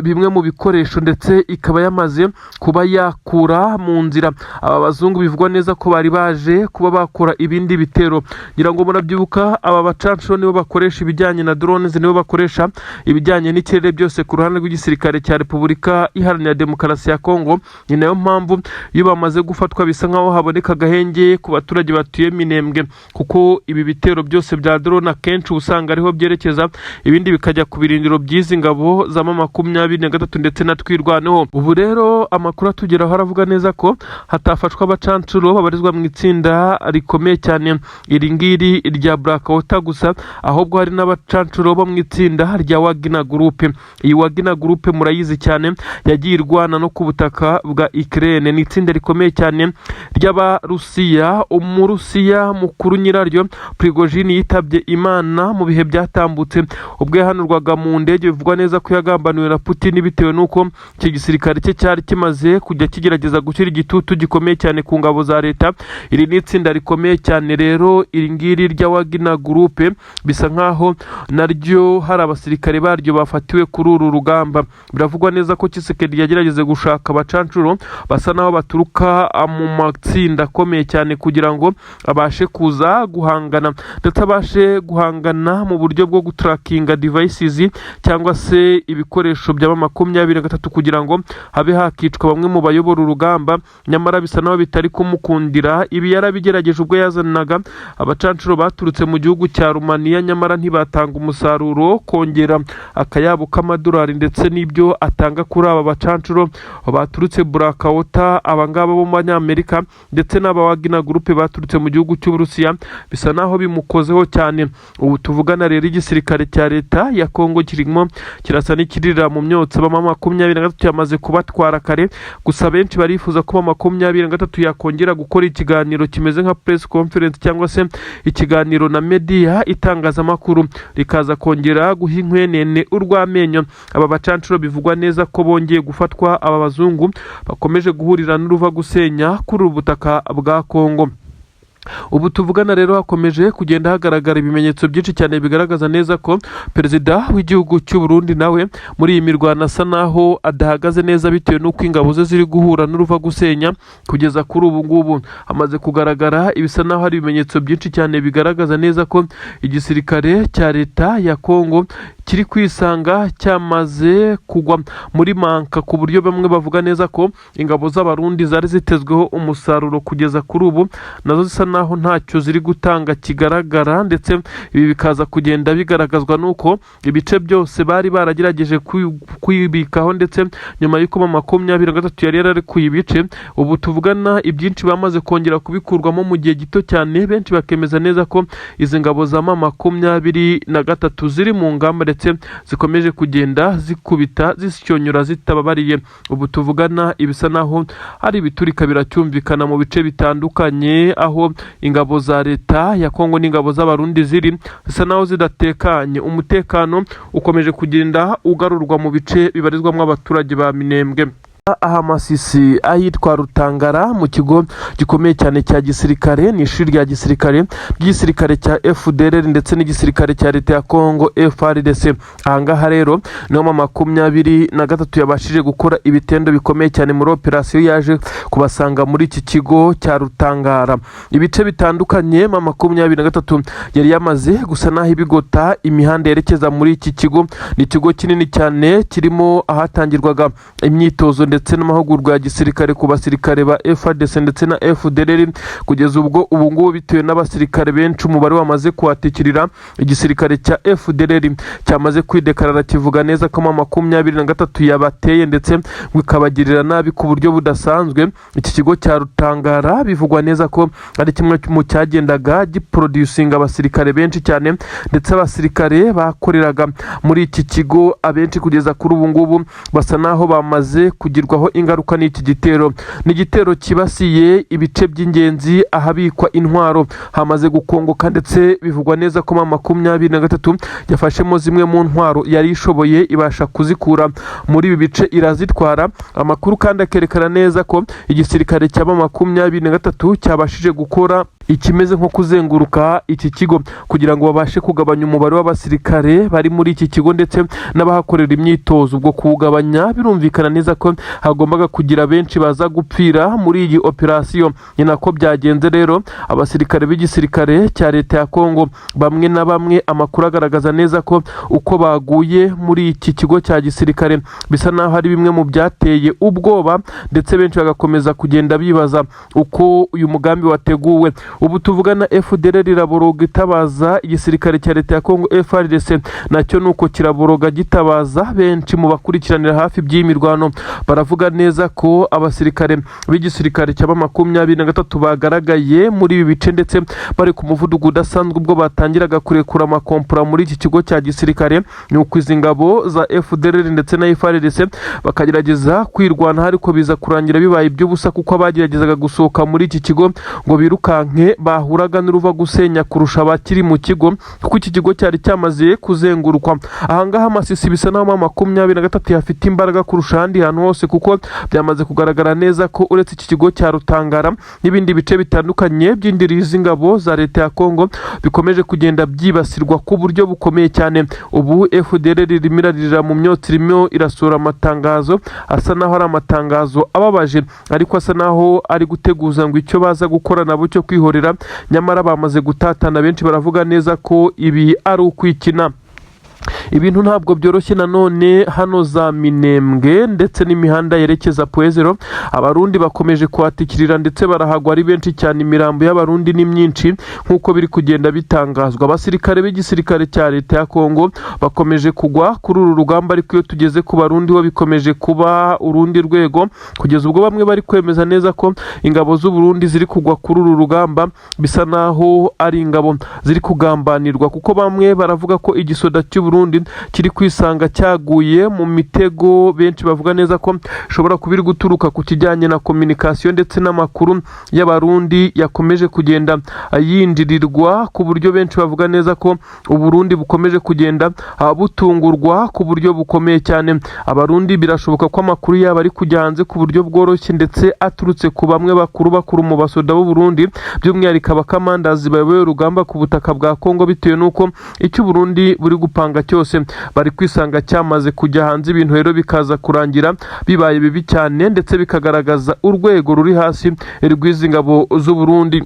bimwe mu bikoresho, ndetse ikaba yamaze kuba yakura mu nzira aba bazungu bivugwa neza ko bari baje kuba bakora ibindi bitero. Ngira ngo murabyibuka, aba bacancuro nibo bakoresha ibijyanye na drones, nibo bakoresha ibijyanye n'ikirere byose ku ruhande rw'igisirikare cya Repubulika Iharanira Demokarasi ya Kongo. Ni nayo mpamvu iyo bamaze gufatwa bisa nkaho haboneka agahenge ku baturage batuye Minembwe, kuko ibi bitero byose bya drone akenshi usanga ariho byerekeza, ibindi bikajya ku birindiro by'izi ngabo za M23 ndetse na Twirwaneho. Ubu rero amakuru atugeraho aravuga neza ko hatafashwa abacancuro babarizwa mu itsinda rikomeye cyane iri ngiri rya Blackwater gusa, ahubwo hari n'abacancuro bo mu itsinda rya Wagner Group. Iyi Wagner Group murayizi cyane, yagiye irwana no ku butaka bwa Ukraine. Ni itsinda rikomeye cyane ry'Abarusiya. Umurusiya mukuru nyiraryo Prigojine yitabye Imana mu bihe byatambutse ubwo yahanurwaga mu ndege. Bivugwa neza ko yagambaniwe na Putin, bitewe n'uko iki gisirikare cye cyari kimaze kujya kigerageza gushyira igitutu gikomeye cyane ku ngabo za leta. Iri ni itsinda rikomeye cyane rero, iri ngiri rya Wagner Group, bisa nkaho naryo hari abasirikare baryo bafatiwe kuri uru rugamba. Biravugwa neza ko Tshisekedi yagerageze gushaka abacancuro basa naho baturuka mu matsinda akomeye cyane kugira ngo abashe kuza guhangana, ndetse abashe guhangana mu buryo bwo gutarakinga devices cyangwa se ibikoresho bya M23, kugira ngo habe hakicwa bamwe mu bayobora urugamba. Nyamara bisa naho bitari kumukundira. Ibi yarabigerageje ubwo yazanaga abacancuro baturutse mu gihugu cya Rumaniya, nyamara ntibatanga umusaruro. Kongera akayabo k'amadolari ndetse n'ibyo atanga kuri aba bacancuro baturutse Blackwater, abangaba bo mu Banyamerika, ndetse n'aba Wagner Group baturutse mu gihugu cy'Uburusiya, bisa naho bimukozeho cyane. Ubu tuvugana rero, igisirikare cya leta ya Kongo kirimo kirasa n'ikirira mu myotsi. M23 yamaze kubatwara kare, gusa benshi barifuza ko M23 yakongera gukora ikiganiro kimeze nka press conference cyangwa se ikiganiro na media, itangazamakuru rikaza kongera guha inkwenene urw'amenyo aba bacancuro bivugwa neza ko bongeye gufatwa, aba bazungu bakomeje guhurira n'uruva gusenya kuri ubu butaka bwa Kongo. Ubu tuvugana rero hakomeje kugenda hagaragara ibimenyetso byinshi cyane bigaragaza neza ko perezida w'igihugu cy'u Burundi nawe muri iyi mirwano asa naho adahagaze neza, bitewe n'uko ingabo ze ziri guhura n'uruva gusenya. Kugeza kuri ubu ngubu hamaze kugaragara ibisa naho hari ibimenyetso byinshi cyane bigaragaza neza ko igisirikare cya leta ya Kongo kiri kwisanga cyamaze kugwa muri manka, ku buryo bamwe bavuga neza ko ingabo z'Abarundi zari zitezweho umusaruro kugeza kuri ubu nazo zisa naho ntacyo ziri gutanga kigaragara. Ndetse ibi bikaza kugenda bigaragazwa n'uko ibice byose bari baragerageje kwibikaho, ndetse nyuma y'uko M23 yari yararekuye ibice, ubu tuvugana ibyinshi bamaze kongera kubikurwamo mu gihe gito cyane. Benshi bakemeza neza ko izi ngabo za M23 ziri mu ngamba ndetse ndetse zikomeje kugenda zikubita zisyonyora zitababariye. Ubu tuvugana ibisa naho ari ibiturika biracyumvikana mu bice bitandukanye, aho ingabo za leta ya Kongo n'ingabo z'Abarundi ziri zisa naho zidatekanye. Umutekano ukomeje kugenda ugarurwa mu bice bibarizwamo abaturage ba Minembwe. Aha Masisi, ahitwa Rutangara, mu kigo gikomeye cyane cya gisirikare, ni ishuri rya gisirikare ry'igisirikare cya FDLR ndetse n'igisirikare cya leta ya Congo FARDC. Ahangaha rero niho M23 yabashije gukora ibitendo bikomeye cyane muri operasiyo yaje kubasanga muri iki kigo cya Rutangara. Ibice bitandukanye M23 yari yamaze gusa naho ibigota imihanda yerekeza muri iki kigo. Ni ikigo kinini cyane kirimo ahatangirwaga imyitozo ndetse n'amahugurwa ya gisirikare ku basirikare ba FARDC ndetse na FDLR. Kugeza ubwo ubu ngubu, bitewe n'abasirikare benshi umubare wamaze kuhatikirira, igisirikare cya FDLR cyamaze kwidekarara, kivuga neza ko M23 yabateye ndetse ngo ikabagirira nabi ku buryo budasanzwe. Iki kigo cya Rutangara bivugwa neza ko ari kimwe mu cyagendaga giproducinga abasirikare benshi cyane, ndetse abasirikare bakoreraga muri iki kigo abenshi kugeza kuri ubu ngubu basa naho bamaze kugirwaho ingaruka n'iki gitero. Ni igitero cyibasiye ibice by'ingenzi, ahabikwa intwaro hamaze gukongoka, ndetse bivugwa neza ko M23 yafashemo zimwe mu ntwaro yari ishoboye, ibasha kuzikura muri ibi bice irazitwara. Amakuru kandi akerekana neza ko igisirikare cya M23 cyabashije gukora ikimeze nko kuzenguruka iki kigo kugira ngo babashe kugabanya umubare w'abasirikare bari muri iki kigo ndetse n'abahakorera imyitozo. Ubwo kuwugabanya birumvikana neza ko hagombaga kugira benshi baza gupfira muri iyi operasiyo. Ni nako byagenze rero. Abasirikare b'igisirikare cya leta ya Kongo bamwe na bamwe, amakuru agaragaza neza ko uko baguye muri iki kigo cya gisirikare bisa naho ari bimwe mu byateye ubwoba, ndetse benshi bagakomeza kugenda bibaza uko uyu mugambi wateguwe. Ubu tuvugana FDLR iraboroga itabaza igisirikare cya leta ya Kongo FARDC, nacyo nuko kiraboroga gitabaza. Benshi mu bakurikiranira hafi by'iyi mirwano baravuga neza ko abasirikare b'igisirikare cya M23 bagaragaye muri ibi bice ndetse bari ku muvuduko udasanzwe ubwo batangiraga kurekura amakompora muri iki kigo cya gisirikare. Ni uko izi ngabo za FDLR ndetse na FARDC bakagerageza kwirwanaho, ariko biza kurangira bibaye iby'ubusa, kuko abageragezaga gusohoka muri iki kigo ngo birukanke bahuraga n'uruva gusenya kurusha abakiri mu kigo, kuko iki kigo cyari cyamaze kuzengurukwa. Ahangaha Masisi bisa naho M23 hafite imbaraga kurusha ahandi hantu hose, kuko byamaze kugaragara neza ko uretse iki kigo cya Rutangara n'ibindi bice bitandukanye by'indiri z'ingabo za leta ya Kongo bikomeje kugenda byibasirwa ku buryo bukomeye cyane. Ubu FDLR irimo irarira mu myotsi, irimo irasohora amatangazo asa naho ari amatangazo ababaje, ariko asa naho ari guteguza ngo icyo baza gukora nabo cyo kwihorera, nyamara bamaze gutatana. Benshi baravuga neza ko ibi ari ukwikina. Ibintu ntabwo byoroshye nanone hano za Minembwe ndetse n'imihanda yerekeza Pwezero. Abarundi bakomeje kuhatikirira ndetse barahagwa ari benshi cyane. Imirambo y'Abarundi ni myinshi nk'uko biri kugenda bitangazwa. Abasirikare b'igisirikare cya leta ya Kongo bakomeje kugwa kuri uru rugamba, ariko iyo tugeze ku Barundi ho bikomeje kuba urundi rwego, kugeza ubwo bamwe bari kwemeza neza ko ingabo z'u Burundi ziri kugwa kuri uru rugamba bisa naho ari ingabo ziri kugambanirwa, kuko bamwe baravuga ko igisoda cy'u Burundi kiri kwisanga cyaguye mu mitego. Benshi bavuga neza ko ishobora kuba iri guturuka ku kijyanye na communication ndetse n'amakuru y'Abarundi yakomeje kugenda yinjirirwa, ku buryo benshi bavuga neza ko Uburundi bukomeje kugenda butungurwa ku buryo bukomeye cyane. Abarundi birashoboka ko amakuru yabo ari kujya hanze ku buryo bworoshye, ndetse aturutse ku bamwe bakuru bakuru mu basoda b'u Burundi, by'umwihariko abakamandazi bayoboye urugamba ku butaka bwa Kongo, bitewe n'uko icyo Uburundi buri gupanga cyose bari kwisanga cyamaze kujya hanze. Ibintu rero bikaza kurangira bibaye bibi cyane, ndetse bikagaragaza urwego ruri hasi rw'izi ngabo z'u Burundi.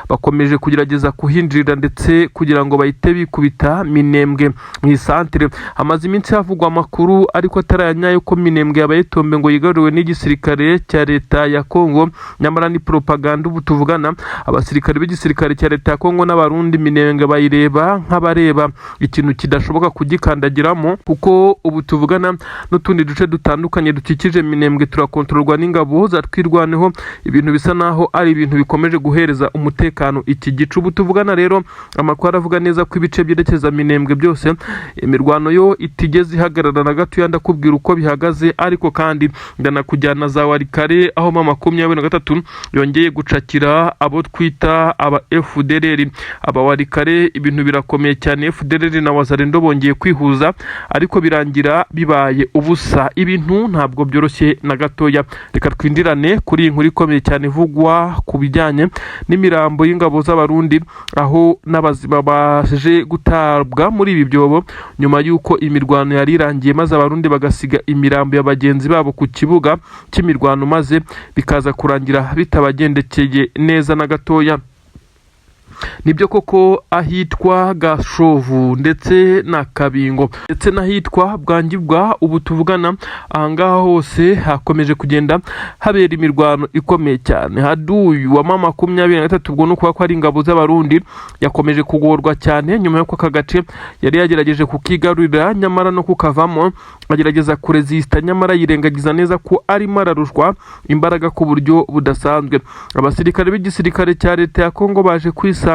Bakomeje kugerageza kuhinjirira ndetse kugira ngo bahite bikubita Minembwe mu isantere. Hamaze iminsi havugwa amakuru ariko atari aya nyayo ko Minembwe yabaye tombe, ngo yigaruriwe n'igisirikare cya leta ya Kongo, nyamara ni propaganda. Ubu tuvugana abasirikare b'igisirikare cya leta ya Kongo n'Abarundi Minembwe bayireba nk'abareba ikintu kidashoboka kugikandagiramo, kuko ubu tuvugana n'utundi duce dutandukanye dukikije Minembwe turakontororwa n'ingabo za Twirwaneho. Ibintu bisa naho ari ibintu bikomeje guhereza guhereza umutekano iki gice. Ubu tuvugana rero, amakuru aravuga neza ko ibice byerekeza Minembwe byose imirwano yo itigeze ihagarara na gatoya. Ndakubwira uko bihagaze, ariko kandi ndanakujyana za Walikale, aho M23 yongeye gucakira abo twita aba FDLR, aba Walikale. Ibintu birakomeye cyane. FDLR na Wazalendo bongeye kwihuza, ariko birangira bibaye ubusa. Ibintu ntabwo byoroshye na gatoya. Reka twinjirane kuri iyi nkuru ikomeye cyane ivugwa ku bijyanye n'imirambo y'ingabo z'Abarundi, aho n'abazima baje gutabwa muri ibi byobo nyuma y'uko imirwano yari irangiye, maze Abarundi bagasiga imirambo ya bagenzi babo ku kibuga cy'imirwano, maze bikaza kurangira bitabagendekeye neza na gatoya. Nibyo koko, ahitwa Gashovu ndetse na Kabingo ndetse n'ahitwa Bwangibwa, ubu tuvugana ahangaha hose hakomeje kugenda habera imirwano ikomeye cyane. Haduyi wa M23, ubwo ni ukuvuga ko ari ingabo z'Abarundi, yakomeje kugorwa cyane nyuma y'uko aka gace yari yagerageje kukigarurira, nyamara no kukavamo agerageza kurezisita, nyamara yirengagiza neza ko arimo ararushwa imbaraga ku buryo budasanzwe. Abasirikare b'igisirikare cya leta ya Kongo baje kwisanga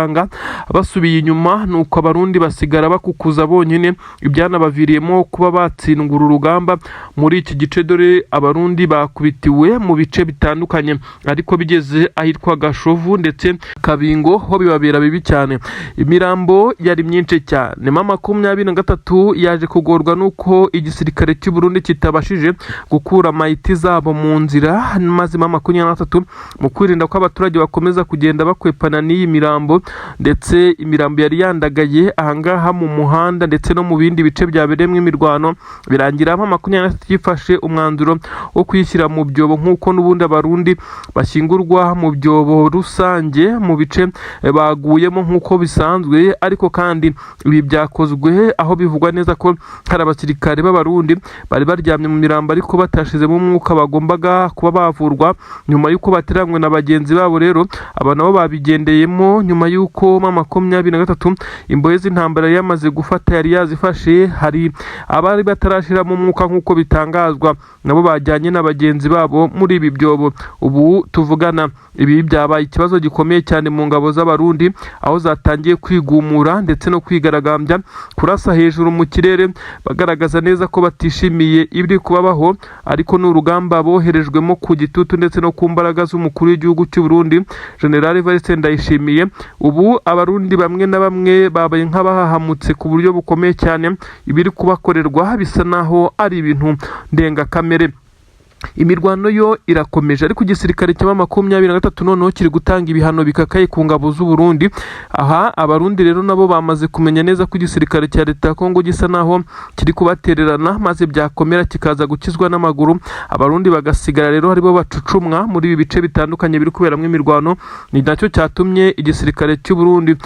basubiye inyuma, nuko Abarundi basigara bakukuza bonyine, ibyanabaviriyemo kuba batsindwa uru rugamba muri iki gice. Dore Abarundi bakubitiwe mu bice bitandukanye, ariko bigeze ahitwa Gashovu ndetse Kabingo ho bibabera bibi cyane. Imirambo yari myinshi cyane. M23 yaje kugorwa n'uko igisirikare cy'u Burundi kitabashije gukura mayiti zabo mu nzira, maze M23 mu kwirinda ko abaturage bakomeza kugenda bakwepana n'iyi mirambo, ndetse imirambo yari yandagaye ahangaha mu muhanda ndetse no mu bindi bice byabereyemo imirwano, birangira M23 yifashe umwanzuro wo kuyishyira mu byobo, nk'uko n'ubundi Abarundi bashyingurwa mu byobo rusange mu bice baguyemo nk'uko bisanzwe. Ariko kandi ibi byakozwe aho bivugwa neza ko hari abasirikare b'Abarundi bari baryamye mu mirambo ariko batashizemo umwuka, bagombaga kuba bavurwa nyuma y'uko bateranywe na bagenzi babo. Rero aba nabo babigendeyemo nyuma y'uko M23 imbohe z'intambara yari yamaze gufata yari yazifashe, hari abari batarashiramo umwuka nk'uko bitangazwa, nabo bajyanye na bagenzi babo muri ibi byobo. Ubu tuvugana, ibi byabaye ikibazo gikomeye cyane mu ngabo z'Abarundi, aho zatangiye kwigumura ndetse no kwigaragambya, kurasa hejuru mu kirere, bagaragaza neza ko batishimiye ibiri kubabaho. Ariko ni urugamba boherejwemo ku gitutu ndetse no ku mbaraga z'umukuru w'igihugu cy'u Burundi, General Evariste Ndayishimiye. Ubu Abarundi bamwe na bamwe babaye nk'abahahamutse ku buryo bukomeye cyane. Ibiri kubakorerwa bisa naho ari ibintu ndengakamere. Imirwano yo irakomeje, ariko igisirikare cya M23 noneho kiri gutanga ibihano bikakaye ku ngabo z'u Burundi. Aha Abarundi rero nabo bamaze kumenya neza ko igisirikare cya leta ya Kongo gisa naho kiri kubatererana, maze byakomera kikaza gukizwa n'amaguru, Abarundi bagasigara rero aribo bacucumwa muri ibi bice bitandukanye biri kuberamo imirwano. Ni nacyo cyatumye igisirikare cy'u Burundi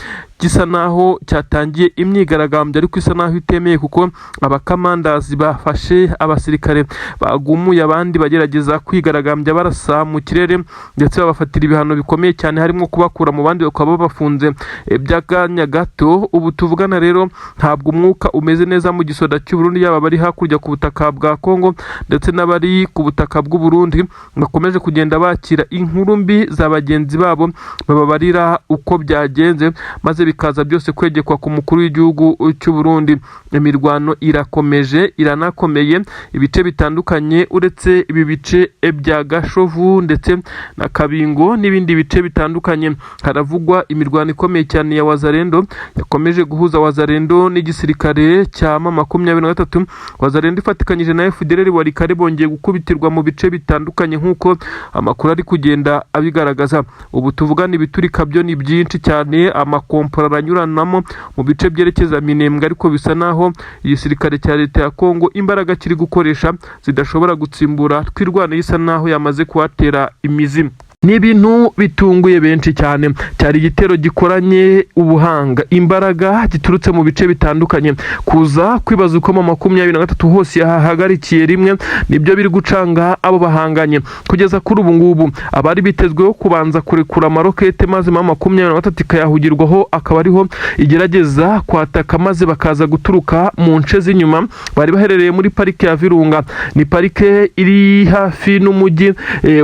gisa naho cyatangiye imyigaragambyo, ariko isa naho itemeye, kuko abakamandazi bafashe abasirikare bagumuye abandi bagerageza kwigaragambya barasa mu kirere, ndetse babafatira ibihano bikomeye cyane, harimo kubakura mu bandi bakaba babafunze by'akanya gato. Ubu tuvugana rero, ntabwo umwuka umeze neza mu gisoda cy'u Burundi, yaba abari hakurya ku butaka bwa Kongo ndetse n'abari ku butaka bw'u Burundi bakomeje kugenda bakira inkuru mbi za bagenzi babo bababarira uko byagenze, maze bikaza byose kwegekwa ku mukuru w'igihugu cy'u Burundi. Imirwano irakomeje, iranakomeye ibice bitandukanye, uretse ibi bice bya Gashovu ndetse na Kabingo n'ibindi bice bitandukanye, haravugwa imirwano ikomeye cyane ya Wazalendo yakomeje guhuza Wazalendo n'igisirikare cya M23. Wazalendo ifatikanyije na FDLR Walikale bongeye gukubitirwa mu bice bitandukanye, nk'uko amakuru ari kugenda abigaragaza. Ubu tuvugana, ibiturika byo ni byinshi cyane, amakompora aranyuranamo mu bice byerekeza Minembwe, ariko bisa naho igisirikare cya leta ya Kongo imbaraga kiri gukoresha zidashobora gutsimbura Twirwaneho, isa naho yamaze kuhatera imizi. Ni ibintu bitunguye benshi cyane. Cyari igitero gikoranye ubuhanga, imbaraga giturutse mu bice bitandukanye. Kuza kwibaza uko M23 hose yahagarikiye rimwe, nibyo biri gucanga abo bahanganye kugeza kuri ubu ngubu. Abari bitezweho kubanza kurekura amarokete, maze M23 ikayahugirwaho, akaba ariho igerageza kwataka, maze bakaza guturuka mu nce z'inyuma, bari baherereye muri parike ya Virunga. Ni parike iri hafi n'umujyi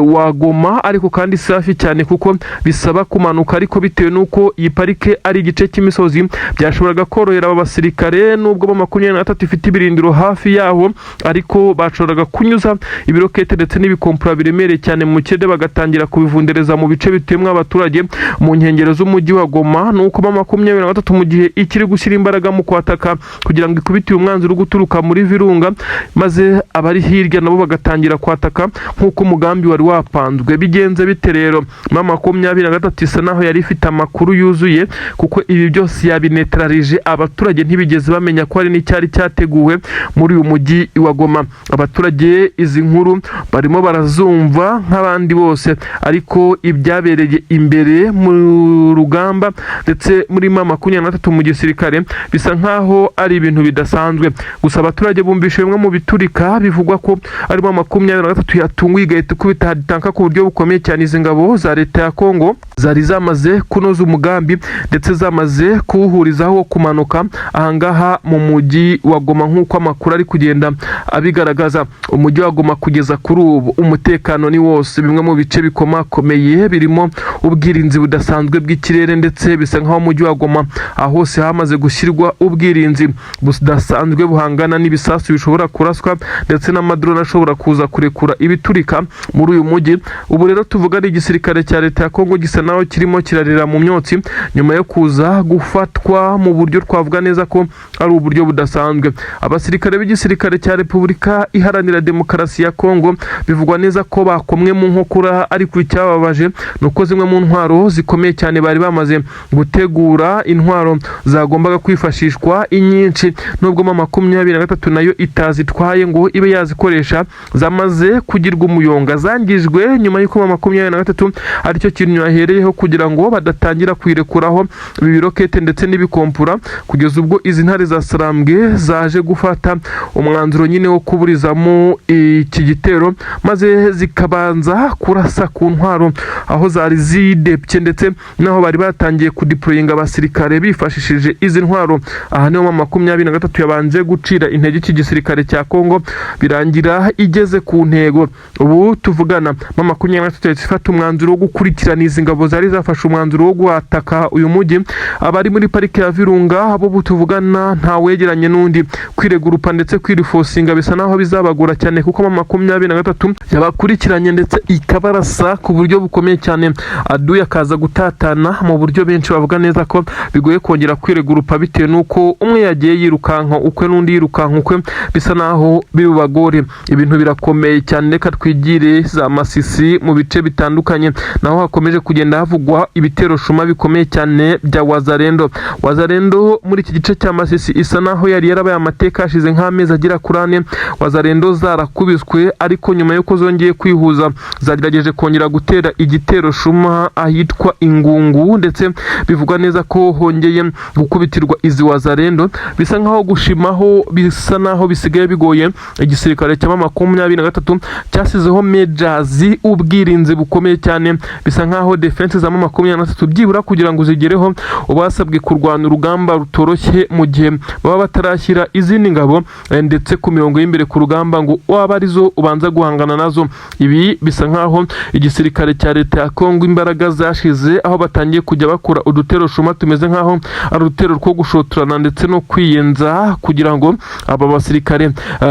wa Goma, ariko kandi Kandi si hafi cyane kuko bisaba kumanuka, ariko bitewe n'uko iyi parike ari igice cy'imisozi, byashoboraga korohera aba basirikare, nubwo M23 ifite ibirindiro hafi yaho, ariko bashoboraga kunyuza ibirokete ndetse n'ibikompura biremereye cyane mu kirere, bagatangira kubivundereza mu bice bituyemo abaturage mu nkengero z'umujyi wa Goma. Nuko M23, mu gihe ikiri gushyira imbaraga mu kwataka kugira ngo ikubite uyu mwanzi uri guturuka muri Virunga, maze abari hirya nabo bagatangira kwataka nk'uko umugambi wari wapanzwe. Bigenze bite rero? M23 isa naho yari ifite amakuru yuzuye, kuko ibi byose yabinetrarije. Abaturage ntibigeze bamenya ko hari n'icyari cyateguwe muri uyu mujyi wa Goma. Abaturage izi nkuru barimo barazumva nk'abandi bose, ariko ibyabereye imbere mu rugamba ndetse muri M23 mu gisirikare bisa nkaho ari ibintu bidasanzwe. Gusa abaturage bumvishe bimwe mu biturika bivugwa ko arimo 23 yatunguye, igahita ikubita haditanka ku buryo bukomeye cyane. Izi ngabo za leta ya Kongo zari zamaze kunoza umugambi ndetse zamaze kuwuhurizaho kumanuka ahangaha mu mujyi wa Goma, nk'uko amakuru ari kugenda abigaragaza. Umujyi wa Goma kugeza kuri ubu umutekano ni wose. Bimwe mu bice bikomakomeye birimo ubwirinzi budasanzwe bw'ikirere, ndetse bisa nkaho umujyi wa Goma aho hose hamaze gushyirwa ubwirinzi budasanzwe buhangana n'ibisasu bishobora kuraswa ndetse n'amadrone ashobora kuza kurekura ibiturika muri uyu mujyi. Ubu rero tuvuga ari igisirikare cya leta ya Kongo gisa naho kirimo kirarira mu myotsi nyuma yo kuza gufatwa mu buryo twavuga neza ko ari uburyo budasanzwe. Abasirikare b'igisirikare cya Repubulika Iharanira Demokarasi ya Kongo bivugwa neza ko bakomwe mu nkokora, ariko icyababaje ni uko zimwe mu ntwaro zikomeye cyane bari bamaze gutegura, intwaro zagombaga kwifashishwa inyinshi, nubwo M23 nayo itazitwaye ngo ibe yazikoresha, zamaze kugirwa umuyonga, zangijwe nyuma y'uko M23 aricyo kintu yahereyeho kugira ngo badatangira kuyirekuraho ibi birokete ndetse n'ibikompura, kugeza ubwo izi ntare za Sarambwe zaje gufata umwanzuro nyine wo kuburizamo iki gitero, maze zikabanza kurasa ku ntwaro aho zari zidepye ndetse n'aho bari batangiye kudeployinga abasirikare bifashishije izi ntwaro. Aha niho M23 yabanje gucira intege iki gisirikare cya Kongo, birangira igeze ku ntego. Ubu tuvugana M23 yahise ifata umwanzuro wo gukurikirana izi ngabo zari zafashe umwanzuro wo guhataka uyu mujyi. Abari muri parike ya Virunga bo tuvugana nta wegeranye n'undi. Kwiregurupa ndetse kwirifosinga bisa naho bizabagora cyane, kuko M23 yabakurikiranye ndetse ikabarasa ku buryo bukomeye cyane, aduye akaza gutatana mu buryo benshi bavuga neza ko bigoye kongera kwiregurupa, bitewe n'uko umwe yagiye yirukanka ukwe n'undi yirukanka ukwe, bisa naho bibagore. Ibintu birakomeye cyane. Reka twigire za Masisi mu bice bitandukanye, naho hakomeje kugenda havugwa ibitero shuma bikomeye cyane bya Wazalendo. Wazalendo muri iki gice cya Masisi isa naho yari yarabaye amateka. Hashize nk'amezi agera kuri 4 Wazalendo zarakubiswe, ariko nyuma y'uko zongeye kwihuza zagerageje kongera gutera igitero shuma ahitwa Ingungu, ndetse bivugwa neza ko hongeye gukubitirwa izi Wazalendo. Bisa nkaho gushimaho bisa naho bisigaye bigoye. Igisirikare cya M23 cyasizeho mejazi, ubwirinzi bukomeye cyane. Bisa nkaho defense za M23 byibura kugira ngo uzigereho ubasabwe kurwana urugamba rutoroshye, mu gihe baba batarashyira izindi ngabo ndetse ku mirongo y'imbere ku rugamba ngo waba arizo ubanza guhangana nazo. Ibi bisa nkaho igisirikare cya leta ya Kongo imbaraga zashize, aho batangiye kujya bakora udutero shuma tumeze nkaho ari udutero two gushotorana ndetse no kwiyenza, kugira ngo aba basirikare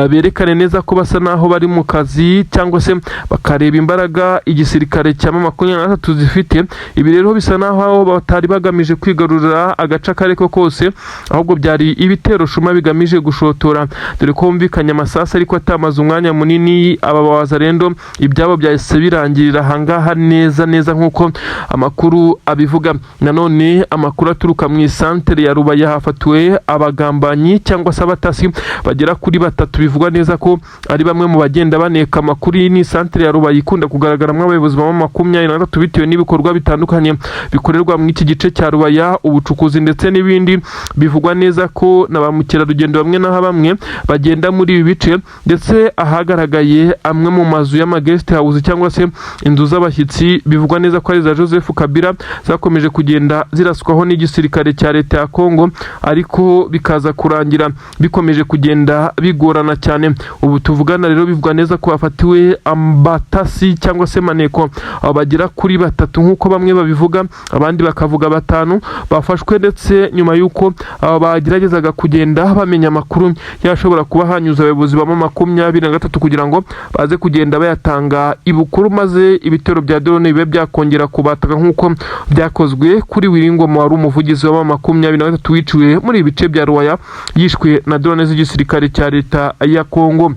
berekane neza ko basa naho bari mu kazi, cyangwa se bakareba imbaraga igisirikare cya M23 zifite. Ibi rero bisa naho batari bagamije kwigarurira agace ako ariko kose, ahubwo byari ibitero shuma bigamije gushotora, dore ko humvikanye amasasu ariko atamaze umwanya munini. Aba Wazalendo ibyabo byahise birangirira ahangaha neza neza nk'uko amakuru abivuga. Nanone amakuru aturuka mu isantere ya Rubaya, hafatiwe abagambanyi cyangwa se abatasi bagera kuri batatu, bivugwa neza ko ari bamwe mu bagenda baneka amakuru. Iyi ni isantere ya Rubaya ikunda kugaragaramo abayobozi ba M23, bitewe n'ibikorwa bitandukanye bikorerwa muri iki gice cya Rubaya, ubucukuzi ndetse n'ibindi. Bivugwa neza ko na ba mukerarugendo bamwe na bamwe bagenda muri ibi bice, ndetse ahagaragaye amwe mu mazu y'ama guest house cyangwa se inzu z'abashyitsi bivugwa neza ko ari iza Joseph Kabila, zakomeje kugenda ziraswaho n'igisirikare cya leta ya Kongo, ariko bikaza kurangira bikomeje kugenda bigorana cyane. Ubu tuvugana rero bivugwa neza ko hafatiwe abatasi cyangwa se maneko. abagabo bagera kuri batatu nk'uko bamwe babivuga, abandi bakavuga batanu, bafashwe ndetse nyuma y'uko bageragezaga kugenda bamenya amakuru yashobora kuba hanyuze abayobozi ba M23 kugira ngo baze kugenda bayatanga ibukuru, maze ibitero bya drone bibe byakongera kubataka nk'uko byakozwe kuri Wiringoma wari umuvugizi wa M23 wiciwe muri ibi bice bya Rubaya, yishwe na drone z'igisirikare cya leta ya Kongo.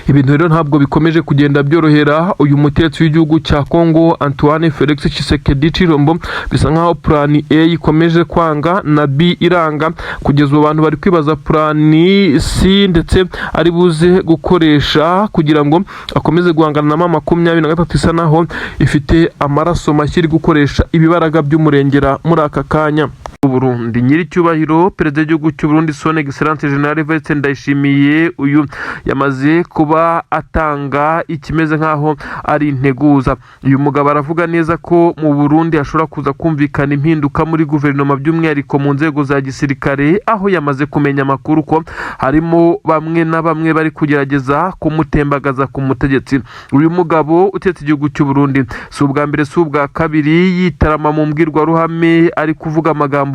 Ibintu rero ntabwo bikomeje kugenda byorohera uyu mutetsi w'igihugu cya Congo, Antoine Felix Tshisekedi Tshilombo. Bisa nkaho plan A ikomeje kwanga na B iranga. Kugeza ubu abantu bari kwibaza plan C ndetse ari buze gukoresha kugira ngo akomeze guhangana na M23, isa naho ifite amaraso mashya, iri gukoresha ibibaraga by'umurengera muri aka kanya. Burundi, nyiricyubahiro perezida w'igihugu cy'u Burundi, Son Excellence Général Evariste Ndayishimiye, uyu yamaze kuba atanga ikimeze nk'aho ari integuza. Uyu mugabo aravuga neza ko mu Burundi hashobora kuza kumvikana impinduka muri guverinoma, by'umwihariko mu nzego za gisirikare, aho yamaze kumenya amakuru ko harimo bamwe na bamwe bari kugerageza kumutembagaza ku mutegetsi. Uyu mugabo utetse igihugu cy'u Burundi si ubwa mbere, si ubwa kabiri yitarama mu mbwirwaruhame ari kuvuga amagambo,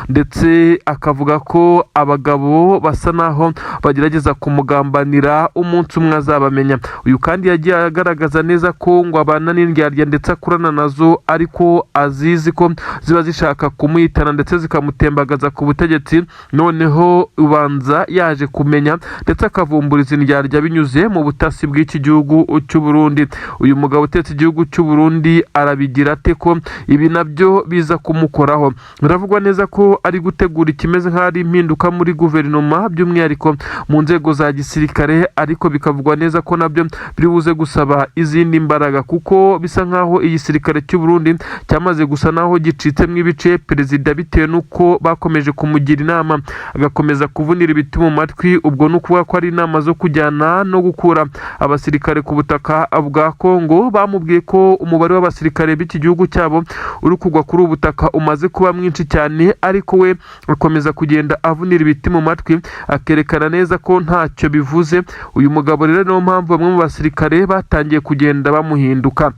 ndetse akavuga ko abagabo basa naho bagerageza kumugambanira umunsi umwe azabamenya. Uyu kandi yagiye agaragaza neza ko ngo abana n'indyarya ndetse akurana nazo, ariko azizi ko ziba zishaka kumuhitana ndetse zikamutembagaza ku butegetsi. Noneho ubanza yaje kumenya ndetse akavumbura izi ndyarya binyuze mu butasi bw'iki gihugu cy'u Burundi. Uyu mugabo utetse igihugu cy'u Burundi arabigira ate ko ibi nabyo biza kumukoraho? Biravugwa neza ko ari gutegura ikimeze nk'aho ari impinduka muri guverinoma, by'umwihariko mu nzego za gisirikare, ariko bikavugwa neza ko nabyo biri buze gusaba izindi mbaraga, kuko bisa nk'aho igisirikare cy'u Burundi cyamaze gusa naho gicitsemo ibice. Perezida, bitewe n'uko bakomeje kumugira inama agakomeza kuvunira ibiti mu matwi, ubwo ni ukuvuga ko ari inama zo kujyana no gukura abasirikare ku butaka bwa Kongo. Bamubwiye ko umubare w'abasirikare b'iki gihugu cyabo uri kugwa kuri ubu butaka umaze kuba mwinshi cyane, ariko we akomeza kugenda avunira ibiti mu matwi, akerekana neza ko ntacyo bivuze. Uyu mugabo rero, niyo mpamvu bamwe mu basirikare batangiye kugenda bamuhinduka.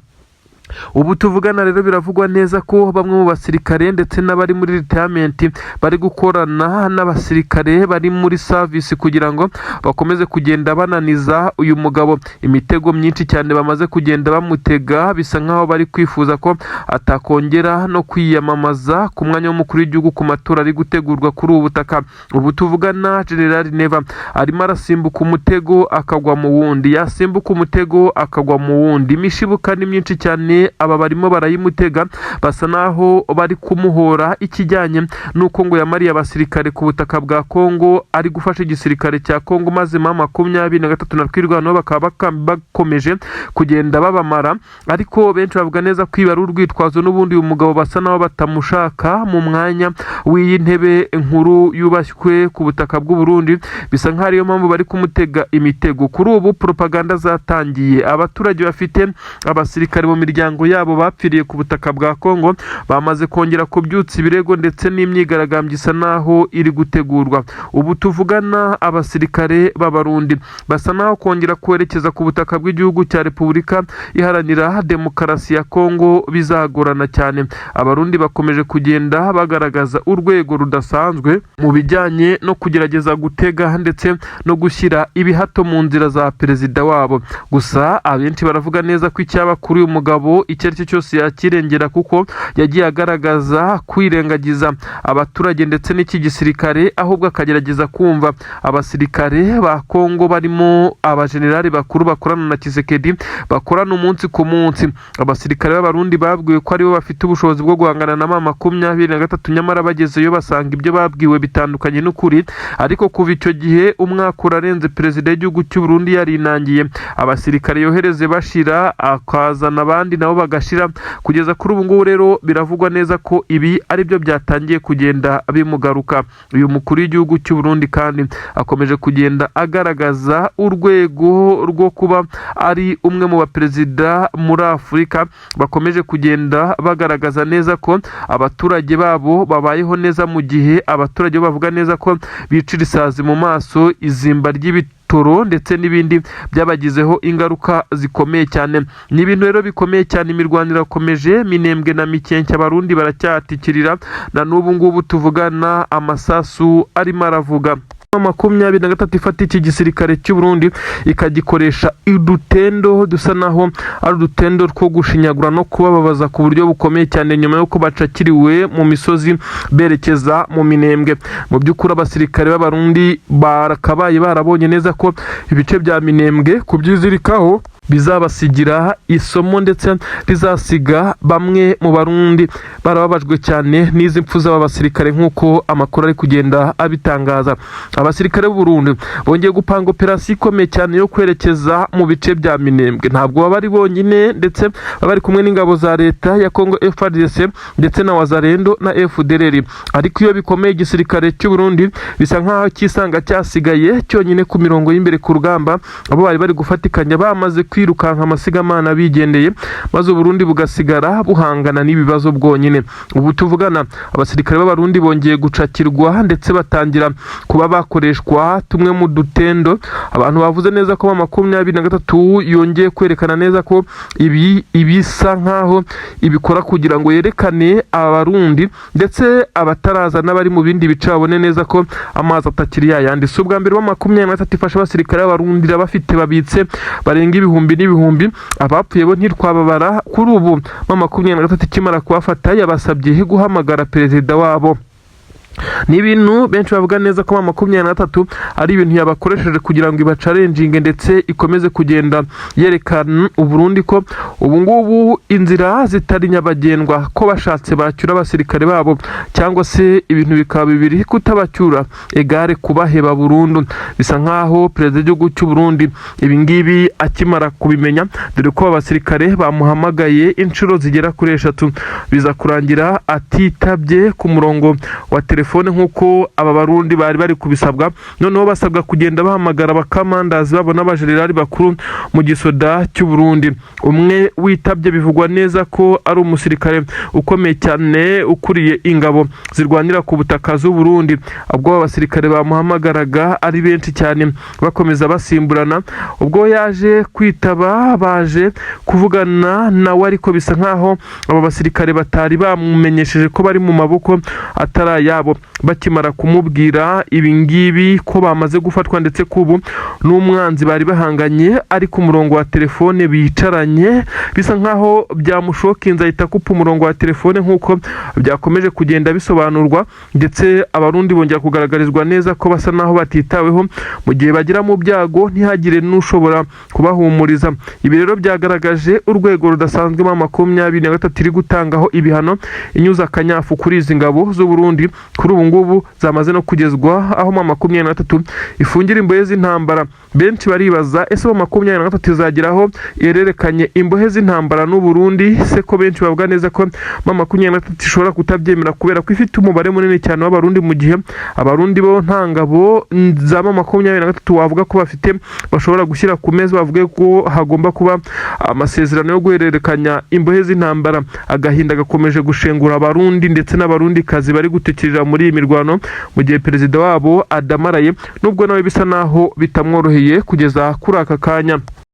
Ubu tuvugana rero, biravugwa neza ko bamwe mu basirikare ndetse n'abari muri retirement bari gukorana n'abasirikare bari muri service kugira ngo bakomeze kugenda bananiza uyu mugabo. Imitego myinshi cyane bamaze kugenda bamutega, bisa nkaho bari kwifuza ko atakongera no kwiyamamaza ku mwanya w'umukuru w'igihugu ku matora ari gutegurwa kuri ubu butaka. Ubu tuvugana, General Neva arimo arasimbuka umutego akagwa mu wundi, yasimbuka umutego akagwa mu wundi. Imishibuka ni myinshi cyane, aba barimo barayimutega, basa naho bari kumuhora ikijyanye n'uko ngo yamariye abasirikare ku butaka bwa Kongo ari gufasha igisirikare cya Kongo, maze M23 na Twirwaneho bakaba bakomeje kugenda babamara. Ariko benshi bavuga neza ko ibi ari urwitwazo, n'ubundi uyu mugabo basa naho batamushaka mu mwanya w'iyi ntebe nkuru yubashywe ku butaka bw'u Burundi. Bisa nkaho ariyo mpamvu bari kumutega imitego. Kuri ubu propaganda zatangiye, abaturage bafite abasirikare mu miryango yabo bapfiriye ku butaka bwa Kongo bamaze kongera kubyutsa ibirego, ndetse n'imyigaragambyo isa naho iri gutegurwa. Ubu tuvugana, abasirikare b'Abarundi basa naho kongera kwerekeza ku butaka bw'igihugu cya Repubulika Iharanira Demokarasi ya Kongo bizagorana cyane. Abarundi bakomeje kugenda bagaragaza urwego rudasanzwe mu bijyanye no kugerageza gutega ndetse no gushyira ibihato mu nzira za perezida wabo. Gusa abenshi baravuga neza ko icyaba kuri uyu mugabo icyo ari cyo cyose yakirengera, kuko yagiye agaragaza kwirengagiza abaturage ndetse n'iki gisirikare, ahubwo akagerageza kumva abasirikare ba Kongo barimo abajenerali bakuru bakorana na Tshisekedi, bakorana umunsi ku munsi. Abasirikare b'Abarundi babwiwe ko aribo bafite ubushobozi bwo guhangana na M23, nyamara bagezeyo basanga ibyo babwiwe bitandukanye n'ukuri. Ariko kuva icyo gihe, umwaka urarenze, perezida w'igihugu cy'u Burundi yarinangiye, abasirikare yohereze bashira, akazana abandi nabo bagashira, kugeza kuri ubu ngubu. Rero biravugwa neza ko ibi ari byo byatangiye kugenda bimugaruka. Uyu mukuru w'igihugu cy'u Burundi kandi akomeje kugenda agaragaza urwego rwo kuba ari umwe mu baperezida muri Afurika bakomeje kugenda bagaragaza neza ko abaturage babo babayeho neza, mu gihe abaturage bo bavuga neza ko bicira isazi mu maso izimba ry'ibiti. Toro ndetse n'ibindi byabagizeho ingaruka zikomeye cyane. Ni ibintu rero bikomeye cyane. Imirwano irakomeje Minembwe na Mikenke, Abarundi baracyatikirira na n'ubu ngubu tuvugana, amasasu arimo aravuga. 23 ifata iki gisirikare cy'u Burundi ikagikoresha udutendo dusa naho ari udutendo two gushinyagura no kubababaza ku buryo bukomeye cyane, nyuma y'uko bacakiriwe mu misozi berekeza mu Minembwe. Mu by'ukuri, abasirikare b'Abarundi barakabaye barabonye neza ko ibice bya Minembwe kubyizirikaho bizabasigira isomo, ndetse rizasiga bamwe mu Barundi barababajwe cyane n'izi mpfu z'aba basirikare, nk'uko amakuru ari kugenda abitangaza. Abasirikare b'u Burundi bongeye gupanga operasiyo ikomeye cyane yo kwerekeza mu bice bya Minembwe. Ntabwo baba ari bonyine, ndetse baba bari kumwe n'ingabo za leta ya Congo FARDC ndetse na Wazalendo na FDLR. Ariko iyo bikomeye, igisirikare cy'u Burundi bisa nk'aho cyisanga cyasigaye cyonyine ku mirongo y'imbere ku rugamba, abo bari bari gufatikanya bamaze kwirukanka amasigamana bigendeye, maze Uburundi bugasigara buhangana n'ibibazo bwonyine. Ubu tuvugana, abasirikare b'Abarundi bongeye gucakirwa ndetse batangira kuba bakoreshwa tumwe mu dutendo. Abantu bavuze neza ko 23 yongeye kwerekana neza ko ibi ibisa nkaho ibikora kugira ngo yerekane Abarundi ndetse abataraza n'abari mu bindi bice babone neza ko amazi atakiri yayandi. Si ubwa mbere wa 23 ifasha abasirikare b'Abarundi bafite babitse barenga ibihumbi n'ibihumbi. Abapfuye bo ntitwababara. Kuri ubu 23 ikimara kubafata yabasabye guhamagara perezida wabo. Ni ibintu benshi bavuga neza ko 23 ari ibintu yabakoresheje kugira ngo ibachallenginge, ndetse ikomeze kugenda yerekana Uburundi ko ubu ngubu inzira zitari nyabagendwa, ko bashatse bacyura abasirikare babo, cyangwa se ibintu bikaba bibiri: kutabacyura égale kubaheba burundu. Bisa nkaho perezida w'igihugu cy'u Burundi ibi ngibi akimara kubimenya, dore ko abasirikare bamuhamagaye inshuro zigera kuri eshatu, biza kurangira atitabye ku murongo wa telefone nk'uko aba Barundi bari bari kubisabwa. Noneho basabwa kugenda bahamagara abakamandazi babo n'abajenerali bakuru mu gisoda cy'u Burundi. Umwe witabye bivugwa neza ko ari umusirikare ukomeye cyane ukuriye ingabo zirwanira ku butaka z'u Burundi. Ubwo aba basirikare bamuhamagaraga ari benshi cyane bakomeza basimburana, ubwo yaje kwitaba baje kuvugana nawe, ariko bisa nkaho abo basirikare batari bamumenyesheje ko bari mu maboko atari ayabo. Bakimara kumubwira ibi ngibi, ko bamaze gufatwa, ndetse ko ubu n'umwanzi bari bahanganye ari ku murongo wa telefone bicaranye, bisa nkaho byamushockinze, ahita akupa umurongo wa telefone, nk'uko byakomeje kugenda bisobanurwa. Ndetse Abarundi bongera kugaragarizwa neza ko basa naho batitaweho, mu gihe bagira mu byago ntihagire n'ushobora kubahumuriza. Ibi rero byagaragaje urwego rudasanzwe 23 iri gutangaho ibihano, inyuza akanyafu kuri izi ngabo z'u Burundi kuri ubu ngubu zamaze no kugezwa aho 23 ifungira imbohe z'intambara. Benshi baribaza: ese 23 izageraho ihererekanye imbohe z'intambara n'u Burundi se, ko benshi bavuga neza ko 23 ishobora kutabyemera kubera ko ifite umubare munini cyane w'Abarundi, mu gihe Abarundi bo nta ngabo za 23 wavuga ko bafite bashobora gushyira ku meza bavuge ko hagomba kuba amasezerano yo guhererekanya imbohe z'intambara? Agahinda gakomeje gushengura Abarundi ndetse n'Abarundikazi bari gutikirira muri iyi mirwano, mu gihe perezida wabo adamaraye, nubwo nawe bisa naho bitamworoheye kugeza kuri aka kanya.